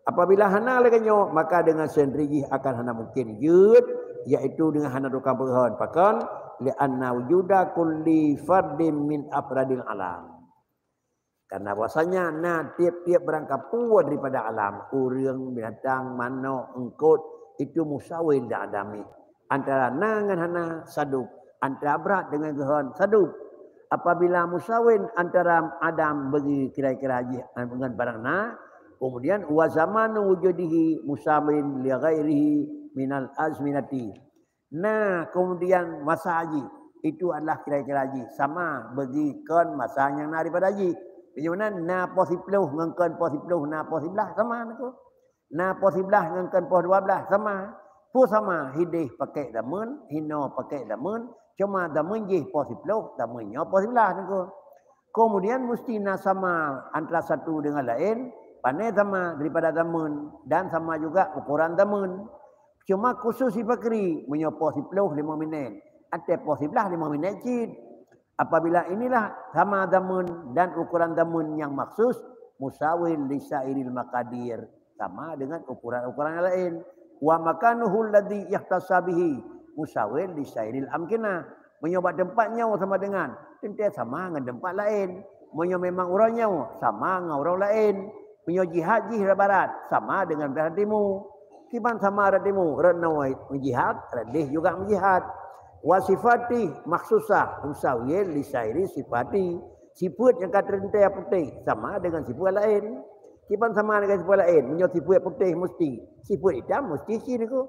Apabila hana lagée nyoe, maka deungon sendiri jih akan hana mungken jeuet, yaitu deungon hana tukang peugeuhon. Pakon? Li'anna wujuda kulli fardin min afradil alam. Karena bahwasanya na tiep-tiep barang kapue daripada alam, ureuëng, binatang, manok, eungkot, itu musawin dan adami. Antara na ngon hana, sadub. Antara brat dengan geuhon, sadub. Apabila musawin antara adam bagi kira-kira jih ngon barang na, kemudian wa zamanu wujudihi musawin li ghairihi minal azminati. Na, kemudian masa jih, itu adalah kira-kira jih sama bagi kon masa nyang na daripada jih. Meunyoe na, na poh siploh ngon kon poh siploh, na poh siblaih sama Teungku. Na poh siblaih ngon kon poh dua blaih sama. Peue sama, hideh pakai dameun, hinoe pakai dameun, cuma dameun jih poh siploh, dameun nyoe poh siblaih Teungku. Kemudian musti na sama antara satu dengan lain, pane sama daripada dameun dan sama juga ukuran dameun. Cuma khusus sifakri, meunyoe poh siploh lima minét, até poh siblaih lima minét cit. Apabila inilah sama dameun dan ukuran dameun nyang maksus, musawil li sairil maqadir, sama dengan ukuran-ukuran yang lain. Wa makanuhu alladhi ihtassa bihi, musawil li sairil amkinah. Meunyoe bak teumpat nyoe sama dengan, teuntée sama ngon teumpat laén. Meunyoe memang uroe nyoe, sama ngon uroe laén. Meunyoe jihad jih rot barat, sama dengan rot timu. Kiban sama rot timu, rot noe meujihad, rot deh juga meujihad. Wa sifati makhsusah, musawil li sairi sifati. Sifeuet nyang ka teuntée putéh, sama dengan sifeuet laén. Kiban sama dengan sifeuet laén, meunyoe sifeuet putéh musti, sifeuet itam musti cit Teungku.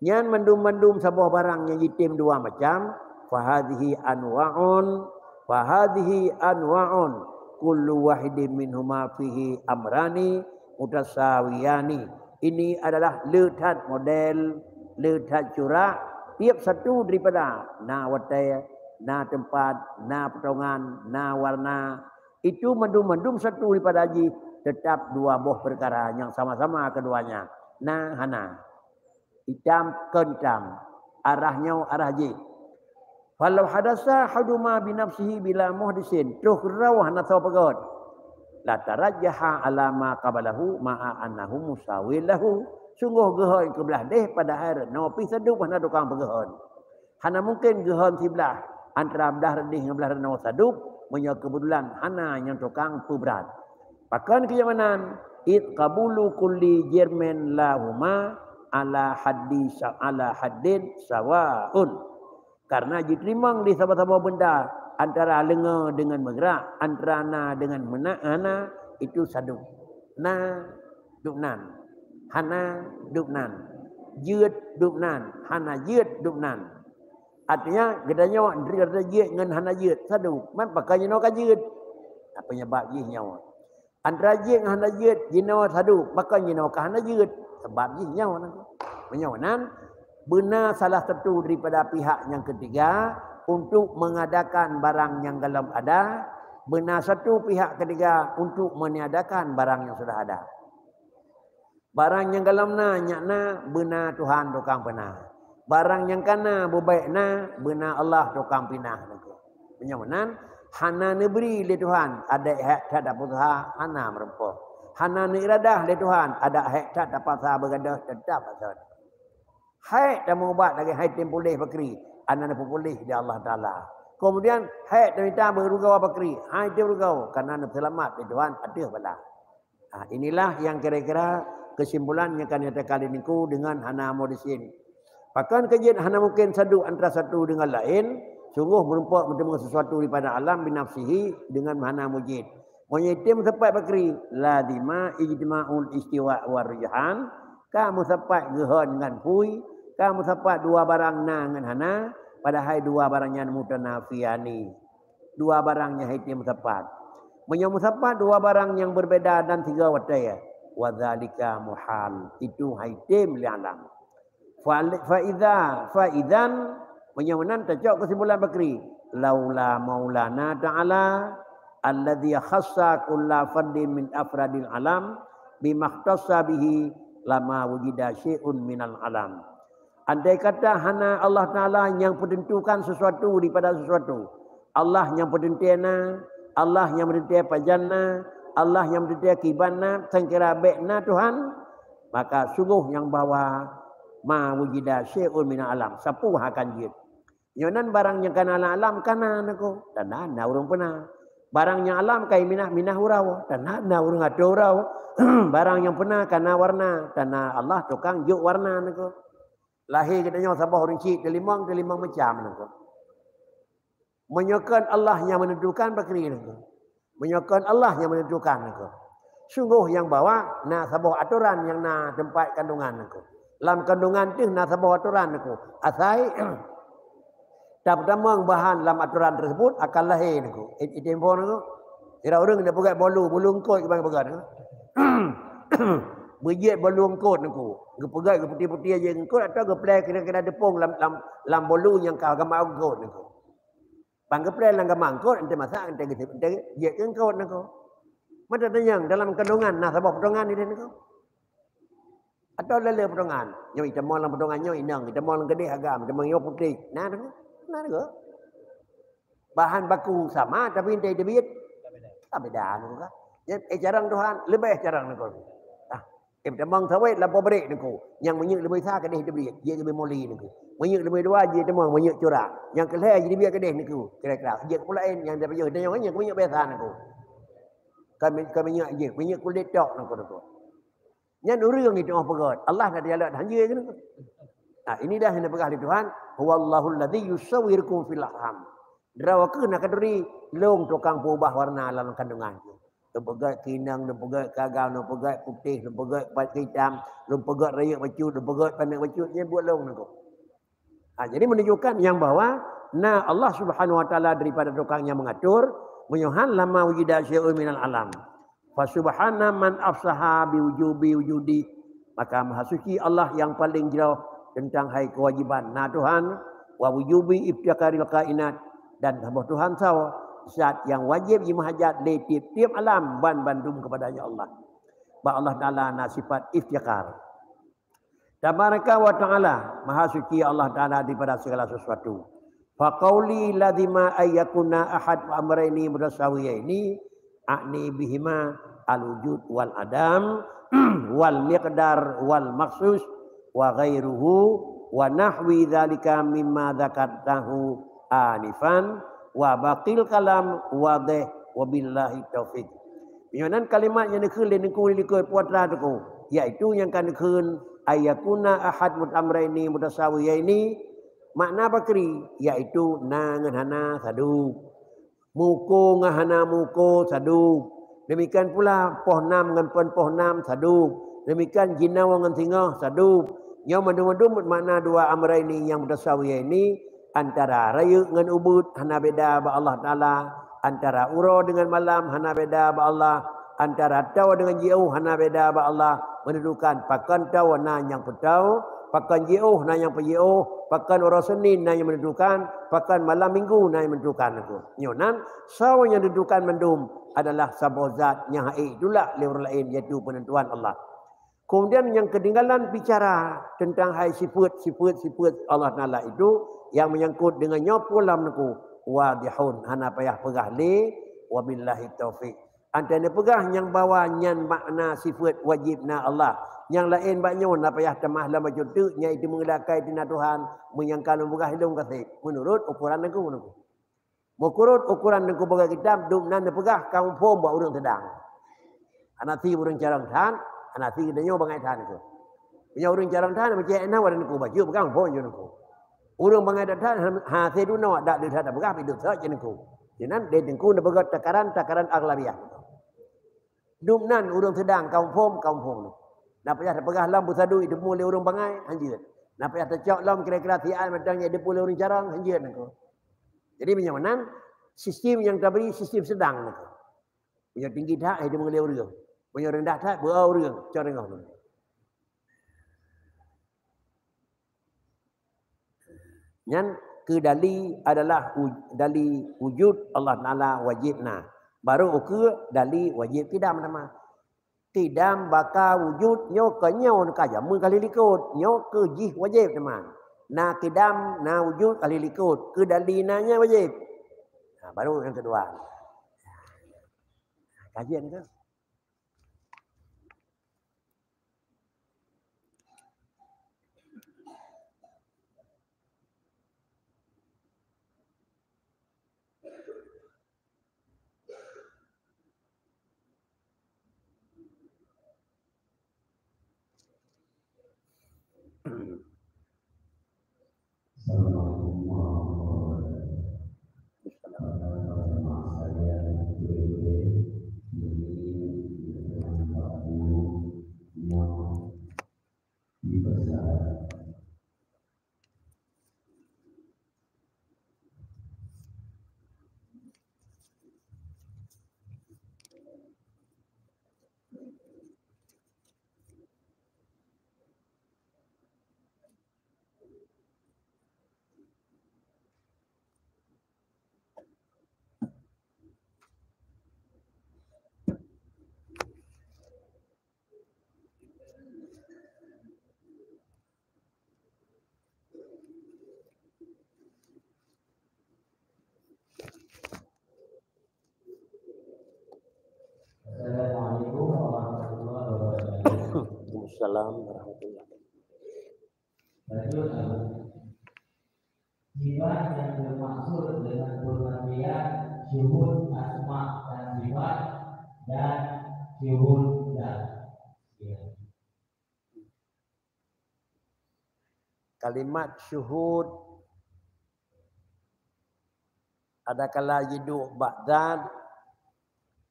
Nyan mandum-mandum saboh barang nyang jitem dua macam, fahadhihi anwa'un, fahadhihi anwa'un, kullu wahidin minhuma fihi amrani mutasawiyani. Ini adalah le that model, le that curak, tiap satu daripada na watée, na teumpat, na potongan, na warna. Itu mandum-mandum satu daripada jih tetap dua boh peukara nyang sama-sama keduanya. Na hana. Itam kon itam, arah nyoe arah jih. Falau hadasa haduma binafsihi bila muhdisin, troh keudroe hana soe peugöt. La tarajjaha ala ma qablahu ma'a annahu musawil lahu. Sunggoh geuhon keublah deh padahai rot noe pih sadub hana tukang peugeuhon. Hana mungken geuhon siblaih antara blah rot deh ngon blah rot noe sadub, meunyoe keubeutulan hana nyang tukang peubrat. Pakon keu nyang meunan? Id qabulu kulli jirmin lahuma ala haddi sa-, ala haddin sawaun. Karena jiteurimong di saboh-saboh benda antara leungoe deungon meugrak, antara na deungon meunak hana, itu sadub. Na dub nan, hana dub nan, jeuet dub nan, hana jeuet dub nan. Artinya, geutanyoe antara jeuet ngon hana jeuet, sadu. Man pakon jinoe ka jeuet? Apa nyebab jih nyoe? Antara jeuet ngon hana jeuet, jinoe sadu. Pakon jinoe ka hana jeuet? Sebab jih nyoe. Meunyoe nan, beuna salah satu daripada pihak nyang ketiga untuk mengadakan barang nyang golom ada, beuna satu pihak ketiga untuk meniadakan barang nyang sudah ada. Barang nyang golom na, nyak na, beuna Tuhan tukang peuna. Barang nyang ka na, beubèk na, beuna Allah tukang pinah. Meunyoe meunan, hana neubri lé Tuhan, adak hék that tapeusaha, hana meurumpok. Hana neuiradah lé Tuhan, adak hék that tapaksa beugadoh, teutap asot. Hék tameuubat lagèe hai tem puléh bakri, hana neupeupuléh lé Allah Taala. Kemudian, hék tamita beurugoe bakri, hai tem rugoe, kareuna neuseulamat lé Tuhan ateueh bala. Ah, inilah yang kira-kira kesimpulan nyang ka nyatakan lé Teungku dengan hana modisien. Pakon keu jeuet hana mungken sadu antara satu dengan laén, sungguh meurumpok meuteumé sesuatu daripada alam binafsihi dengan hana mujid. Meunyoe item sepat bakri, lazima ijtima'ul istiwa war rujhan, ka meusapat geuhon ngon phui, ka meusapat dua barang na ngon hana, padahai dua barang nyan mutanafiyani. Dua barang nyang hai tem sepat. Meunyoe meusapat dua barang nyang beubeda dan sigoe watèe, wa dzalika muhal, itu hai tem lé alam. Fa, fa idza, fa idzan, meunyoe meunan tacok keusimpulan bakri, laula maulana ta'ala alladzi khassa kulla fardin min afradil alam bima ikhtassa bihi lama wujida syai'un minal alam. Andai kata hana Allah Taala nyang peuteuntukan sesuatu daripada sesuatu, Allah nyang peuteuntèe na, Allah nyang peuteuntèe pajan na, Allah nyang peuteuntèe kiban na, sangkira bèk na Tuhan, maka sungguh nyang bahwa ma wujida syai'un minal alam, sapeue akan jeuet. Nyoe nan barang nyang kana lam alam kana niko, tanda na ureueng peuna. Barang nyang alam kai minah-minah uroe, tanda na ureueng atô uroe. Barang nyang peuna kana warna, tanda Allah tukang jok warna niko. Lahé geutanyoe saboh ureueng cit teulimong, teulimong macam niko. Meunyoe kon Allah nyang menentukan bakri niko. Meunyoe kon Allah nyang menentukan niko. Sungguh nyang bahwa na saboh atoran nyang na teumpat kandungan niko. Lam kandungan teuh na saboh atoran niko. Asai tapeutamong bahan lam atoran tersebut akan lahé niko. It-, item phon niko. Sira ureueng na peugah bolu, bolu eungkot kiban peugah niko. Beujeuet bolu eungkot niko. Geupeugah geuputéh-putéh jeuet eungkot atau geuplè kira-kira deupông lam, lam, lam bolu nyang ka gama eungkot niko. Pan geuplè lam gama eungkot, enteuk masak, enteuk geuseup, enteuk jeuet keu eungkot niko. Mata tanyong dalam kandungan na saboh potongan ideh niko. Atau lé-lé potongan. Nyoe itamong lam potongan nyoe inong, itamong lam keudeh agam, itamong nyoe putéh. Na niko. Na niko. Bahan baku sama, tapi enteuk teubiet ka beda niko kan. Nyan, eh, carông Tuhan, leubeh carông niko. Ah, eh, itamong sawét lam pabrik niko. Nyang minyeuk leubeh sa keudeh teubiet, jeuet leubeh moli niko. Minyeuk leubeh dua jeuet itamong, minyeuk curah. Nyang keu lhèe jeuet teubiet keudeh niko. Kira-kira, jeuet keu laén nyang teubiet, nyang minyeuk, minyeuk biasa niko. Ka mi-, ka minyeuk jih, minyeuk kulét tok niko, niko. Nyan ureueng itu oh peugah, Allah na dialog hanjeuet keunoe. Nah, ini dah yang dipeugah oleh Tuhan, huwallahul ladzi yusawwirukum fil arham. Droe keuh na keuduri, lôn tukang peubah warna lam kandungan. Lôn peugah keu inong, lôn peugah keu agam, lôn peugah putéh, lôn peugah pat keu itam, lôn peugah rayeuk bacut, lôn peugah paneuk bacut, nyan buet lôn niko. Ha, jadi menunjukkan yang bahwa na Allah Subhanahu wa Taala daripada tukang yang mengatur, meunyoe han lama wujida syai'un minal alam. Fa subhana man afsaha bi wujubi wujudi. Maka maha suci Allah yang paling jroh tentang hai kewajiban na Tuhan, wa wujubi iftiqaril kainat, dan saboh Tuhan sawa, zat yang wajib jimeuhajat lé tiep-tiep alam ban bandum kepadanya Allah. Bak Allah Taala na sifat iftiqar. Tabaraka wa ta'ala, maha suci Allah Taala daripada segala sesuatu. Fa qauli lazima ayyakuna ahad amraini mutasawiyaini, a'ni bihima al-wujud wal adam, wal miqdar wal maksus, wa ghairuhu, wa nahwi dzalika mimma dzakartahu anifan, wa baqil kalam wadih, wa billahi taufiq. Nyoe nan kalimat nyang neukheun lé Teungku di likot putra Teungku, yaitu nyang ka neukheun ayyakuna ahad mut amraini mutasawiyaini, makna bakri, yaitu na ngon hana sadu. Muko ngon hana muko sadu. Demikian pula poh nam ngon pon poh nam sadu. Demikian jinoe ngon singoh sadu. Nyoe mandum-mandum makna dua amraini nyang mutasawiyaini, Antara rayeuk ngon ubeuet hana beda bak Allah Taala, antara uroe deungon malam hana beda bak Allah, antara toe deungon jiôh hana beda bak Allah, menentukan pakon toe na nyang peutoe, pakon jiôh na nyang peujiôh, pakon uroe Senin na nyang menentukan, pakon malam Minggu na nyang menentukan. Nyoe nan, soe nyang menentukan mandum adalah saboh zat nyang hana ék tulak lé ureuëng laén, yaitu penentuan Allah. Kemudian nyang ketinggalan bicara tentang hai sifat-sifat, sifat Allah Taala itu yang menyangkut dengan nyoe pun lam Teungku, wadihun, hana payah peugah lé, wabillahi taufik. Antara peugah nyang bahwa nyan makna sifat wajib na Allah, nyang laén bak nyoe na payah tamah lam bacut teuk, nyang itu mengelakkai tina Tuhan, menyangka lôn peugah ilong kaseb, menurut ukuran Teungku, Teungku. Meukurot ukuran Teungku peugah kitab, dum nan neupeugah ka muphom bak ureuëng seudang. Hana si ureuëng carông that, hana si geutanyoe bangai that Teungku. Meunyoe ureuëng carông that, meucék na wadah Teungku baju peugah muphom ju Teungku. Ureuëng bangai that, ha, ha, si dunoe dak deuh that peugah, pih deuh that ju Teungku. Sinan deh Teungku neupeugah takaran, takaran aglabiah. Dum nan ureuëng seudang ka muphom, ka muphom. Na payah tapeugah lom beusadu jiteupeue lé ureuëng bangai, hanjeuet. Na payah tacok lom kira-kira siat mantong nyang jiteupeue lé ureuëng carông, hanjeuet Teungku. Jadi meunyoe meunan, sistem nyang tabri sistem seudang Teungku. Meunyoe tinggi that, hai deungoe lé ureuëng. Meunyoe reundah that, beu-o ureuëng, cot deungoe. Nyan keu dali adalah u-, dali wujud Allah Taala wajib na. Baru ukeue dali wajib kidam teuma. Kidam baka wujud nyoe keu nyoe ka jameun ka lheueh likot, nyoe keu jih wajéb teuma. Na kidam, na wujud ka lheueh likot, keu dali na nyan wajéb. Ha, baru nyang keudua. Kajian ke? Assalamualaikum warahmatullahi wabarakatuh. Para jemaah sekalian, gurée-gurée, ini dengan Pak Guru yang dipersilakan. Assalamualaikum warahmatullahi wabarakatuh. Waalaikumsalam warahmatullahi wabarakatuh. Lanjut, Abu. Sifat yang bermaksud dengan pengertian syuhud asma dan sifat dan syuhud zat. Ya. Kalimat syuhud adakala jiduek bak zat,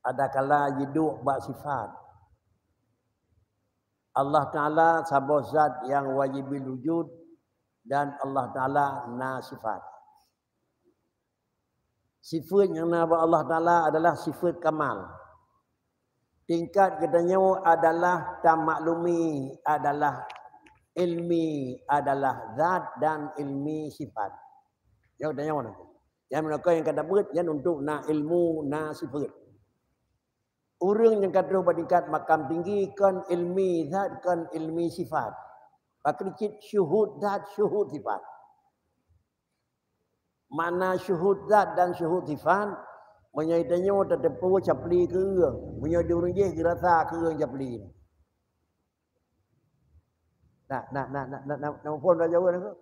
adakala jiduek bak sifat. Allah Taala saboh zat nyang wajibul wujud dan Allah Taala na sifat. Sifat nyang na bak Allah Taala adalah sifat kamal. Tingkat geutanyoe adalah tamaklumi, adalah ilmi, adalah zat dan ilmi sifat. Nyang geutanyoe na. Nyang meunyoe nyang ka tabeuet, nyan untuk na ilmu, na sifat. Ureuëng nyang ka troh bak tingkat makam tinggi kon ilmi zat, kon ilmi sifat. Pakri cit syuhud zat, syuhud sifat. Makna syuhud zat dan syuhud sifat, meunyoe tanyoe tateupeue capli keu ureuëng, meunyoe di ureuëng jéh geurasa keu ureuëng capli. Nah, nah, nah, nah, nah, nah, nah, phon dah jaweueb aku.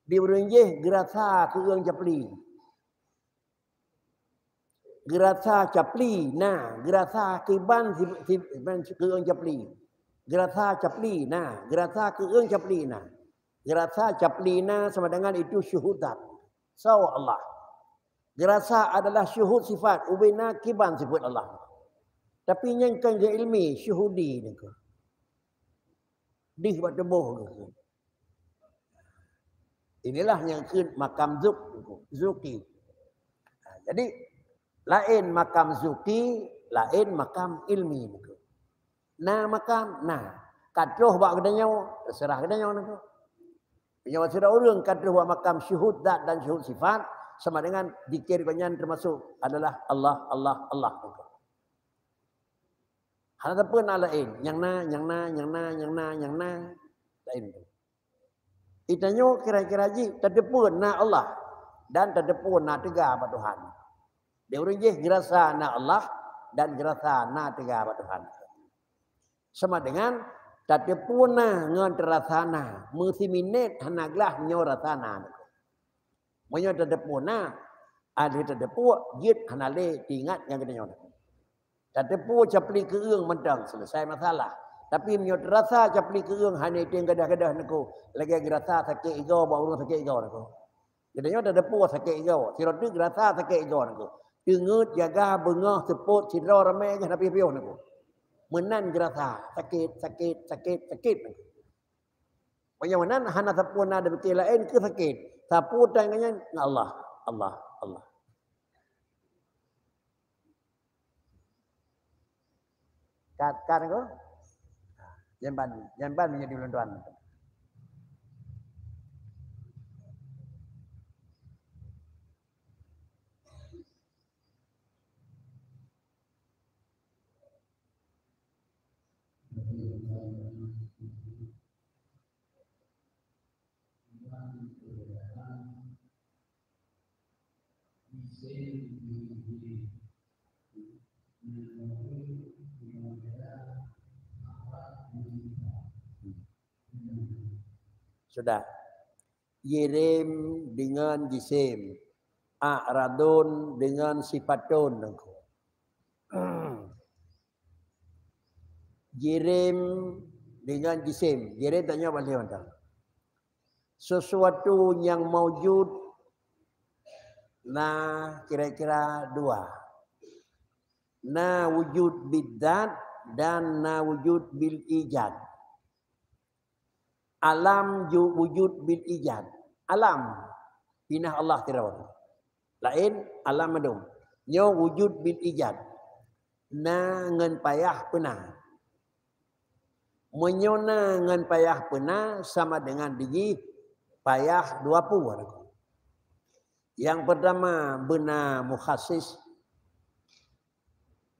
Di ureuëng jéh geurasa keu ureuëng capli. Geurasa capli na, geurasa kiban si, si, ban keu ureuëng capli. Geurasa capli na, geurasa keu ureuëng capli na. Geurasa capli na sama dengan itu syuhud zat. Soe Allah. Geurasa adalah syuhud sifat, ubena kiban sifat Allah. Tapi nyan kon geu ilmi, syuhudi nyan kon. Dih bak tuboh geuh. Inilah nyang kheun makam zuk-, zuki. Ha, jadi, laén makam zuki, laén makam ilmi. Na makam, na. Ka troh bak geutanyoe, teuseurah geutanyoe nangko. Meunyoe sidroe ureuëng ka troh bak makam syuhud zat dan syuhud sifat, sama dengan zikir gobnyan teumasuk adalah Allah, Allah, Allah. Hana sapeue na laén, nyang na, nyang na, nyang na, nyang na, nyang na, laén tu. Geutanyoe kira-kira jih tateupeue na Allah dan tateupeue na teuga bak Tuhan. Di ureuëng jih geurasa na Allah dan geurasa na teuga bak Tuhan. Sama dengan tateupeue na ngon teurasa na, meusiminét hana glah nyoe rasa na. Meunyoe tateupeue na, akhé tateupeue jeuet hana lé teuingat ngon geutanyoe. Tateupeue capli keueung mantong, selesai masalah. Tapi meunyoe teurasa capli keueung hana teueng gadoh-gadoh nangko, lagée geurasa sakét igoe bak ureuëng sakét igoe nangko. Geutanyoe tateupeue sakét igoe, sidroe teuk geurasa sakét igoe nangko. Teungeut, jaga, beungoh, seupôt, sidroe ramé geuh na piôh-piôh nangko. Meunan geurasa sakét, sakét, sakét, sakét nangko. Meunyoe meunan hana sapeue na dipike laén keu sakét. Sapeue tan nyan Allah, Allah, Allah. Kat, kat ko. Nyan ban, nyan ban menjadi ulôn tuan. Sudah. Jirim dengan jisim. A'radun dengan sifatun. Jirim dengan jisim. Jirim tanyoe bak lheueh mantong. Sesuatu nyang maujud na kira-kira dua. Na wujud bidzat dan na wujud bil ijad. Alam ju-, wujud bil ijad. Alam pinah Allah sidroe. Laén alam mandum. Nyoe wujud bil ijad. Na ngon payah peuna. Meunyoe na ngon payah peuna sama dengan dijih payah dua peue. Nyang peurtama beuna mukhassis.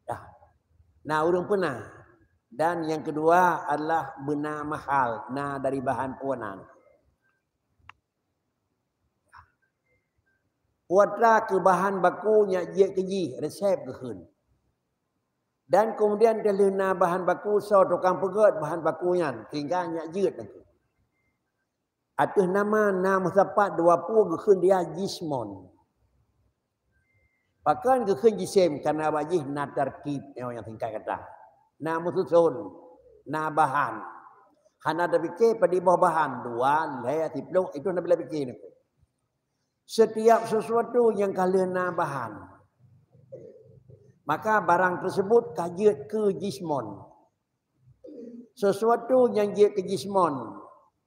Dah. Na ureuëng peuna. Dan nyang keudua adalah beuna mahal, na dari bahan punan. Peue atra keu bahan baku nyak jeuet keu jih, resep geukheun. Dan keumudian teuh lheueh na bahan baku soe tukang peugét bahan baku nyan, sehingga nyak jeuet lagée. Ateueh nama na meusapat dua peue geukheun dia jismon. Pakon geukheun jisim, karena bak jih na tarkib, nyoe nyang singkat kata. Na meususon, na bahan. Hana tapike padum boh bahan, dua, lhée, siplôh, itu na bila pike nyoe. Setiap sesuatu nyang ka lheueh na bahan, maka barang tersebut ka jeuet keu jismon. Sesuatu nyang jeuet keu jismon,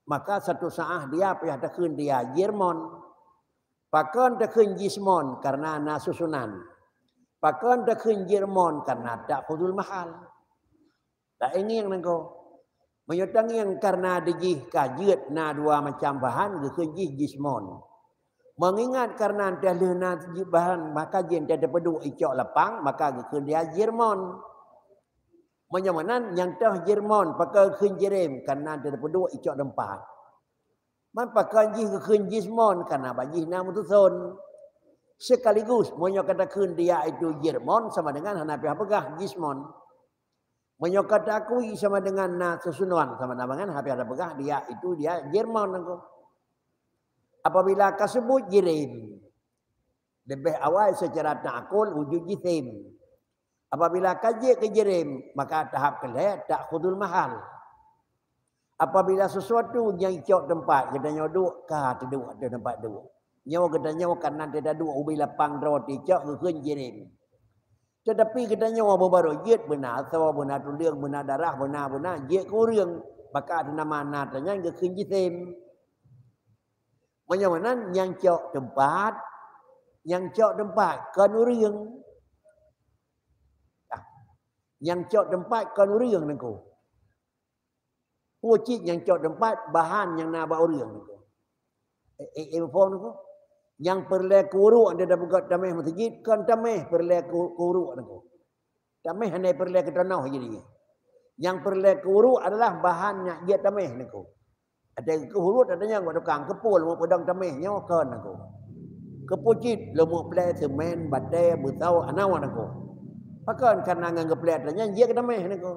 maka satu saah dia payah takheun dia jirmon. Pakon takheun jismon? Karena na susunan. Pakon takheun jirmon? Karena ta'khudul mahal. Taingieng nangko. Meunyoe tangieng karena dijih ka jeuet na dua macam bahan, geukheun jih jismon. Mengingat karena teuh lheueh na bahan, maka jih teuh tapeuduek icok lapang, maka geukheun dia jirmon. Meunyoe meunan, nyang teuh jirmon, pakon geukheun jirim, karena teuh tapeuduek icok teumpat. Man pakon jih geukheun jismon, karena bak jih na meususon. Sekaligus, meunyoe ka takheun dia itu jirmon, sama dengan hana payah peugah jismon. Meunyoe ka taakui sama dengan na susunan, sama dengan hana payah peugah dia itu dia jirmon nangko. Apabila ka seubut jirim, leubeh awai secara ta'akul wujud jisim. Apabila ka jeuet keu jirim, maka tahap keulhée ta'khudul mahal. Apabila sesuatu nyang icok teumpat, geutanyoe duek ka teuduek ateueh teumpat duek. Nyoe geutanyoe ka nan teuduek ubé lapang droe teuicok geukheun jirim. Teutapi geutanyoe beubaroe jeuet beuna asoe, beuna tuleueng, beuna darah, beuna-beuna jeuet keu ureuëng, maka ateueh nama na tanyan geukheun jisim. Meunyoe meunan nyang cok teumpat, nyang cok teumpat kon ureuëng. Ah, nyang cok teumpat kon ureuëng nangko. Peue cit nyang cok teumpat bahan nyang na bak ureuëng nangko. Eh, eh, eh, phon nangko. Nyang peureulée keu uruek anda peugöt tameh meuseujid kon tameh peureulée keu, keu uruek nangko. Tameh hana peureulée keu tanoh jadi. Nyang peureulée keu uruek adalah bahan nyang jeuet tameh nangko. Ada keu uruek ada nyang buat tukang keupul mau peudong tameh nyoe kon nangko. Keupul cit lomok plek semen, batée, beusau, anoe nangko. Pakon karena ngon geuplek ata nyan jeuet keu tameh nangko.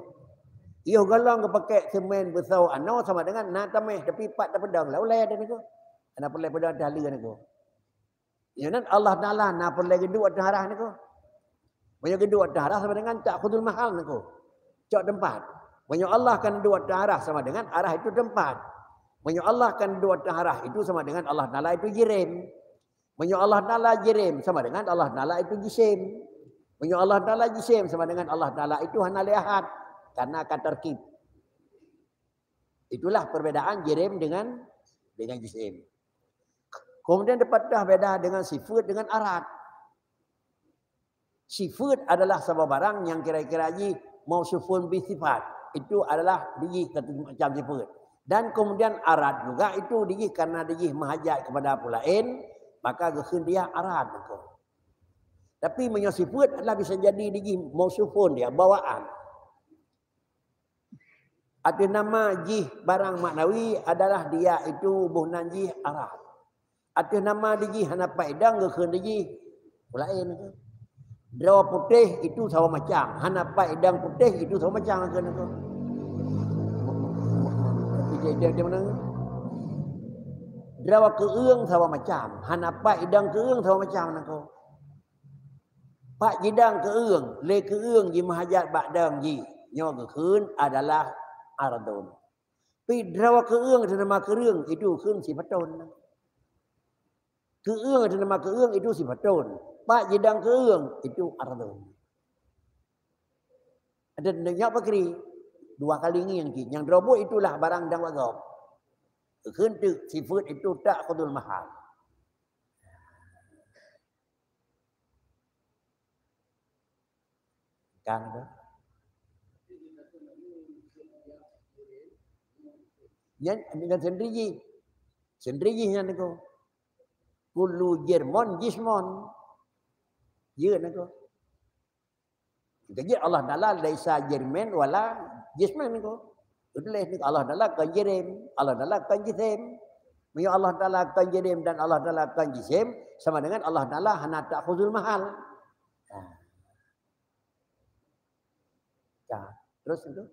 Yoh golom geupakek semen, beusau, anoe sama dengan na tameh tapi pat tapeudong lah ulée dah nangko. Hana peureulée peudong dah lé nangko. Nyan Allah Taala na peureulée geuduek ateueh arah nangko. Meunyoe geuduek ateueh arah sama dengan ta'khudul mahal nangko. Cok teumpat. Meunyoe Allah kan duek ateueh arah sama dengan arah itu teumpat. Meunyoe Allah kan duek ateueh arah itu sama dengan Allah Taala itu jirem. Meunyoe Allah Taala jirem sama dengan Allah Taala itu jisim. Meunyoe Allah Taala jisim sama dengan Allah Taala itu hana lé ahad. Karena ka tarkib. Itulah perbedaan jirem dengan, dengan jisim. Kemudian dipatah beda dengan sifat dengan arat. Sifat adalah saboh barang nyang kira-kira jih mausufun bi sifat. Itu adalah dijih satu macam sifat. Dan kemudian arat juga itu dijih karena dijih meuhajat kepada peue laén, maka geukheun dia arat nangko. Tapi meunyoe sifat adalah bisa jadi dijih mausufun dia, bawaan. Ateueh nama jih barang maknawi adalah dia itu boh nan jih arat. Ateueh nama dijih hana pat idong geukheun dijih peue laén. Droe putéh itu saboh macam, hana pat idong putéh itu saboh macam geukheun nangko. Tapi dia, dia, dia mana? Droe keueung saboh macam, hana pat idong keueung saboh macam nangko. Pat jidong keueung, lé keueung jimeuhajat bak dong jih, nyoe geukheun adalah ardun. Pi droe keueung ateueh nama keueung, itu kheun sifaton. Keueung ateueh nama keueung, itu sifaton. Pat jidong keueung, itu ardun. Ada nyoe pakri, dua kali ngieng cit. Nyang droe buet itulah barang dang bak gob. Kheun teuk sifat itu ta'khudul mahal. Kan tu. Nyan dengan sendiri jih. Sendiri jih nyan nangko. Kullu jirmin jismun. Ya nangko. Jadi Allah Taala laisa jirmin wala jismin nangko. Tuléh nangko Allah Taala kon jirem, Allah Taala kon jisim. Meunyoe Allah Taala kon jirem dan Allah Taala kon jisim, sama dengan Allah Taala hana ta'khudul mahal. Nah. Nah, terus itu.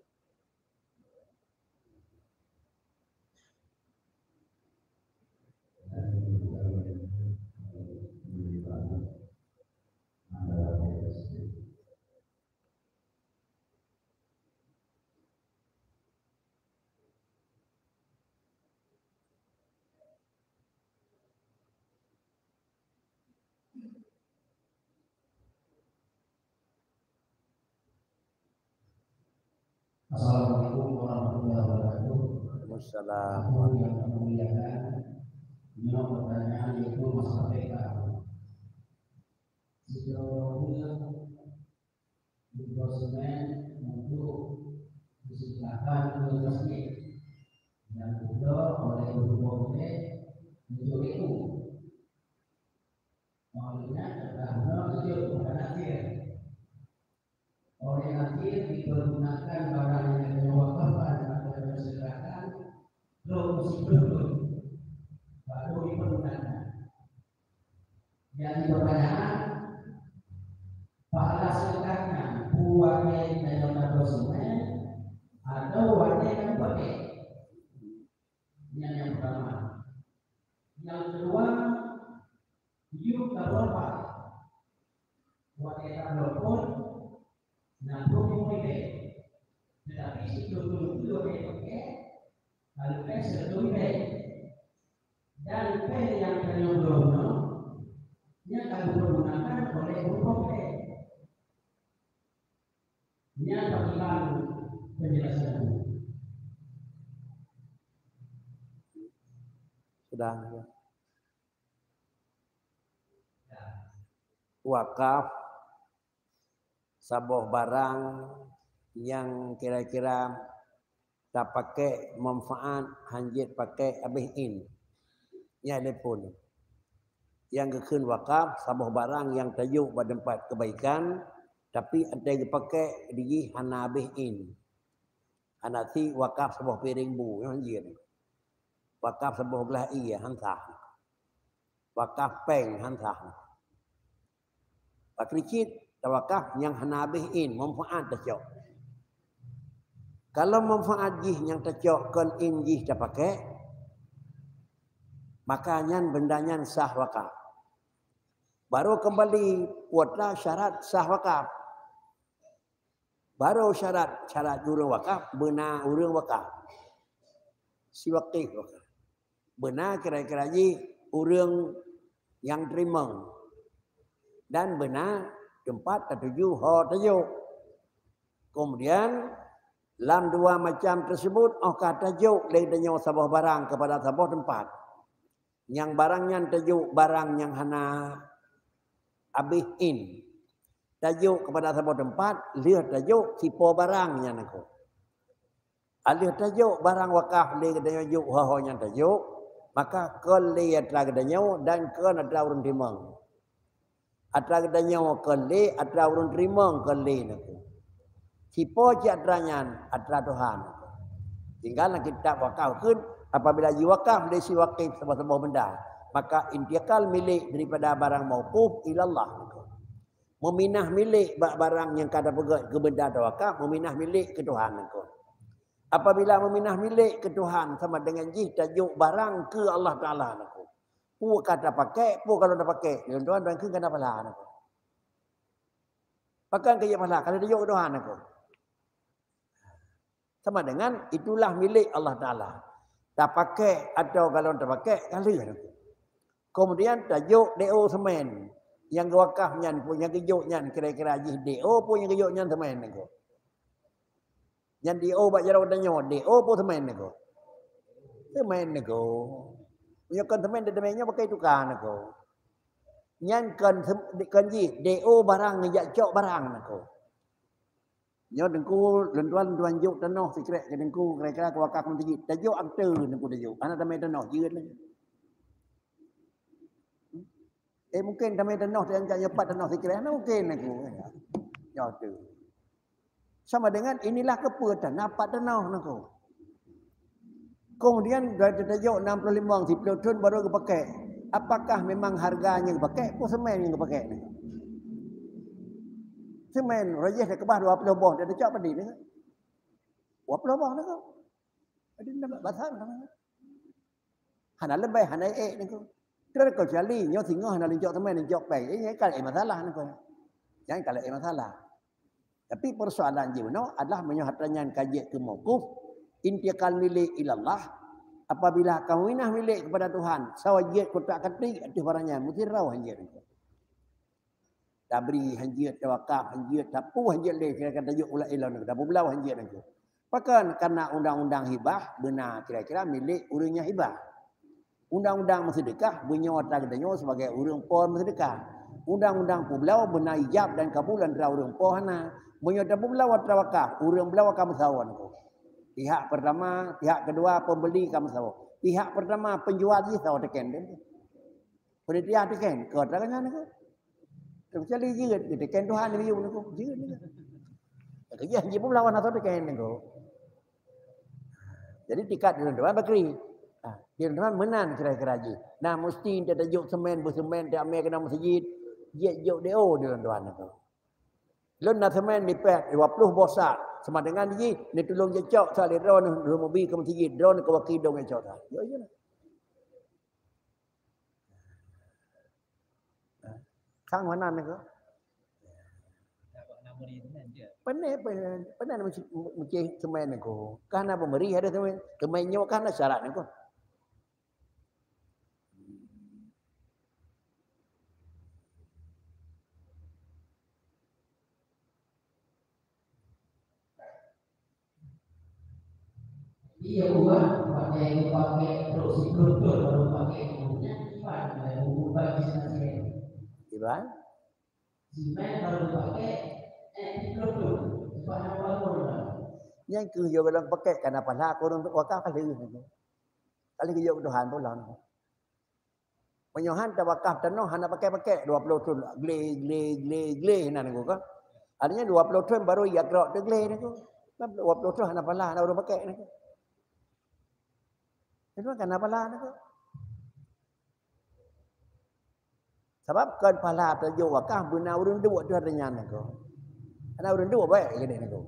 Assalamualaikum warahmatullahi wabarakatuh. Waalaikumsalam. Ampun yang dimuliakan, nyoe pertanyaan yaitu masalah fiqah. Sejauh mana endorsement untuk disekolahkan ke masjid yang dibuka oleh guru-guru untuk itu. Maksudnya, pertama, itu bukan akhir. Oleh akhir dipergunakan barang yang diwakafkan atau disedekahkan, terus dipenuhi, baru dipergunakan. Jadi pertanyaan, pahala sedekahnya buat yang dalam sungai atau buat yang pakai? Yang, yang pertama. Yang kedua, yuk berapa? Buat yang berapa? Nah, bukan. Tetapi sebelum itu, kalau saya sebelum dan péng nyang tanyoe bloe nyoe, nyan ka geupeuguna oleh ureuëng péng. Nyan bak iban penjelasan. Sudah, ya. Wakaf saboh barang nyang kira-kira tapakék manfaat, hanjeuet pakék abéh in. Nyan lé phon. Nyang geukheun wakaf saboh barang nyang tajok bak teumpat keubaikan, tapi watée geupakék di jih hana abéh in. Hana si wakaf saboh piréng bu, nyan jeuet. Wakaf saboh glah ie, han sah. Wakaf péng, han sah. Pakri cit tawakaf nyang hana abéh in, manfaat tacok. Kalau manfaat jih nyang tacok kon in jih tapakék, maka nyan benda nyan sah wakaf. Baru keumbali kuota syarat sah wakaf. Baru syarat, syarat ureuëng wakaf, beuna ureuëng wakaf. Si wakif wakaf. Beuna kira-kira jih ureuëng nyang teurimong. Dan beuna teumpat tatuju ho tajok. Kemudian, lam dua macam tersebut, óh ka tajok lé geutanyoe saboh barang kepada saboh teumpat. Nyang barang nyan tajok barang nyang hana abéh in. Tajok kepada saboh teumpat, lheueh tajok sipo barang nyan aku. Alheueh tajok barang wakaf lé geutanyoe jok ho-ho nyang tajok, maka kon lé atra geutanyoe dan kon atra ureuëng teurimong. Atra geutanyoe kon lé, atra ureuëng teurimong kon lé nako. Sipo cit atra nyan, atra Tuhan. Tinggai lam kitab wakaf kheun, apabila jiwakaf lé si wakif saboh-saboh benda, maka intikal milék daripada barang mauquf ilallah. Meuminah milék bak barang nyang ka tapeugét keu benda tawakaf, meuminah milék keu Tuhan nako. Apabila meuminah milék keu Tuhan sama dengan jih tajok barang keu Allah Taala nako. Peue ka tapakék, peue ka lôn tapakék, lôn tuan dan kheun kana pahala nako. Pakon keu jeuet pahala, ka lheueh tajok keu Tuhan nako. Sama dengan itulah milék Allah Taala. Tapakék atawa ka lôn tapakék, ka lheueh nako. Kemudian tajok D O semen. Nyang geuwakaf nyan pun nyang geujok nyan kira-kira jih D O pun nyang geujok nyan semen nako. Nyan D O bak jaroe tanyoe, D O pun semen nako. Semen nako. Nyoe kon semen, semen nyoe pakai tukang nako. Nyan kon sem-, kon jih, D O barang jak cok barang nako. Nyoe Teungku, lôn tuan, lôn tuan jok tanoh sikrek keu Teungku, kira-kira keu wakaf meuseujid. Tajok akte Teungku tajok. Hana tamé tanoh, jeuet lagée. Eh, mungkin tamé tanoh, tajak nyoe pat tanoh sikrek. Hana mungkin Teungku. Nyoe tu. Sama dengan inilah keupeue tanah pat tanoh Teungku. Kemudian dari tajok enam puluh lima, siplôh thon baru geupakék. Apakah memang harga nyang geupakék, peue semen nyang geupakék ni? Semen, rajih dah keubah dua puluh boh, dah tacok padé ni? Dua puluh boh ni kan? Jadi, nak basah ni. Hana leubeh, hana ék ni kan? Terkecuali, nyoe singoh hana lincok semen, lincok péng. Eh, nyan ka laén masalah ni kan? Nyan ka laén masalah. Tapi persoalan jih bunoe adalah meunyoe hareuta nyan ka jeuet keu mauquf, intikal milék ilallah, apabila ka meuminah milék kepada Tuhan, sawa jeuet kotak katik ateueh barang nyan, meusti rau han jeuet. Tabri han jeuet, tawakaf han jeuet, tapeue han jeuet lé, kira-kira tajok ulak ilon, tapeubloe han jeuet nangku. Pakon? Karena undang-undang hibah beuna kira-kira milék ureuëng nyang hibah. Undang-undang meuseudeukah, beunyoe atra geutanyoe sibagai ureuëng po meuseudeukah. Undang-undang peubloe beuna ijab dan kabul antara ureuëng po hana. Meunyoe tapeubloe atra wakaf, ureuëng bloe ka meusawa nangku. Pihak pertama, pihak kedua pembeli ka meusawa. Pihak pertama penjual jih sawa teuken deh. Panitia teuken, keu atra nyan nangku. Kecuali jeuet, teuken Tuhan miyueb nangku. Jeuet nangku. Keujah jih peubloe hana sawa teuken nangku. Jadi tingkat di teman bakri. Ha, di teman meunan kira-kira jih. Nah, mesti tajok semen, beusemen, tamé keunan meuseujid, jeuet jok D O di teman tu. Lôn na semen lipet dua puluh boh sak, sama dengan jih, neutulông jicok sak lé droeneuh, neubi keu meuseujid, droeneuh keu wakil dong jicok sak. Yo, yo. Sang mana ni ko? Pane, pane, pane meuci-, meucéh semen ni ko. Ka na peumeri ada semen. Semen nyoe ka na syarat ni ko. Iya, bukan pakai, pakai terus, itu betul, kalau pakai umumnya, iban, bukan bisnis. Iban? Simai baru pakai, eh, tiga puluh. Sebab hana pahala. Nyang keu yo dalam pakai kana pahala kurang wakaf kali. Kali yo Tuhan pulang. Meunyoe han tawakaf tanoh hana pakai-pakai dua puluh thon, glé, glé, glé, glé nan nangku ka. Artinya dua puluh thon baru ya krok teuglé nangku. Dua puluh thon hana pahala, hana ureueng pakai nangku. Itu kan hana pahala nangku. Sabab kon pahala teujoh wakaf beuna ureueng duek tu artinya nangku. Hana ureueng duek baik geude nangku.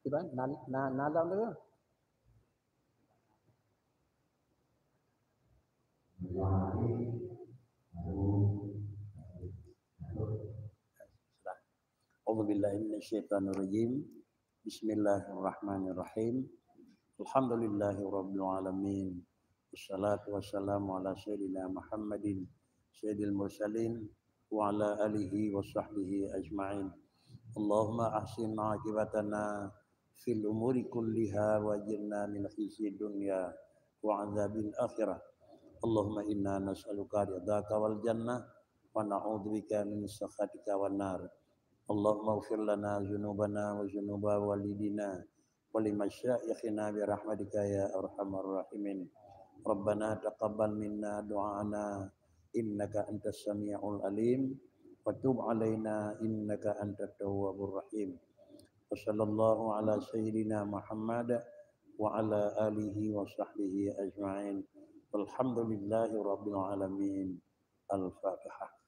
Iban, na, na, na lom tu. Sudah. A'udzubillahi minasyaitonirrajim. Bismillahirrahmanirrahim. Alhamdulillahirabbil alamin. Wassalatu wassalamu ala sayyidina Muhammadin sayyidil mursalin wa ala alihi wa sahbihi ajma'in. Allahumma ahsin aqibatana fil umuri kulliha wa ajirna min khizyid dunya wa adzabil akhirah. Allahumma inna nas'aluka ridhaka wal jannah wa na'udzubika min sakhatika wan nar. Allahumma ighfir lana dzunubana wa dzunuba walidina wa li masyayikhina bi rahmatika ya arhamar rahimin. Rabbana taqabbal minna du'ana innaka antas samiul alim wa tub alaina innaka antat tawwabur rahim. Wa sallallahu ala sayyidina Muhammad wa ala alihi wa sahbihi ajma'in. Walhamdulillahi rabbil alamin. Al-Fatihah.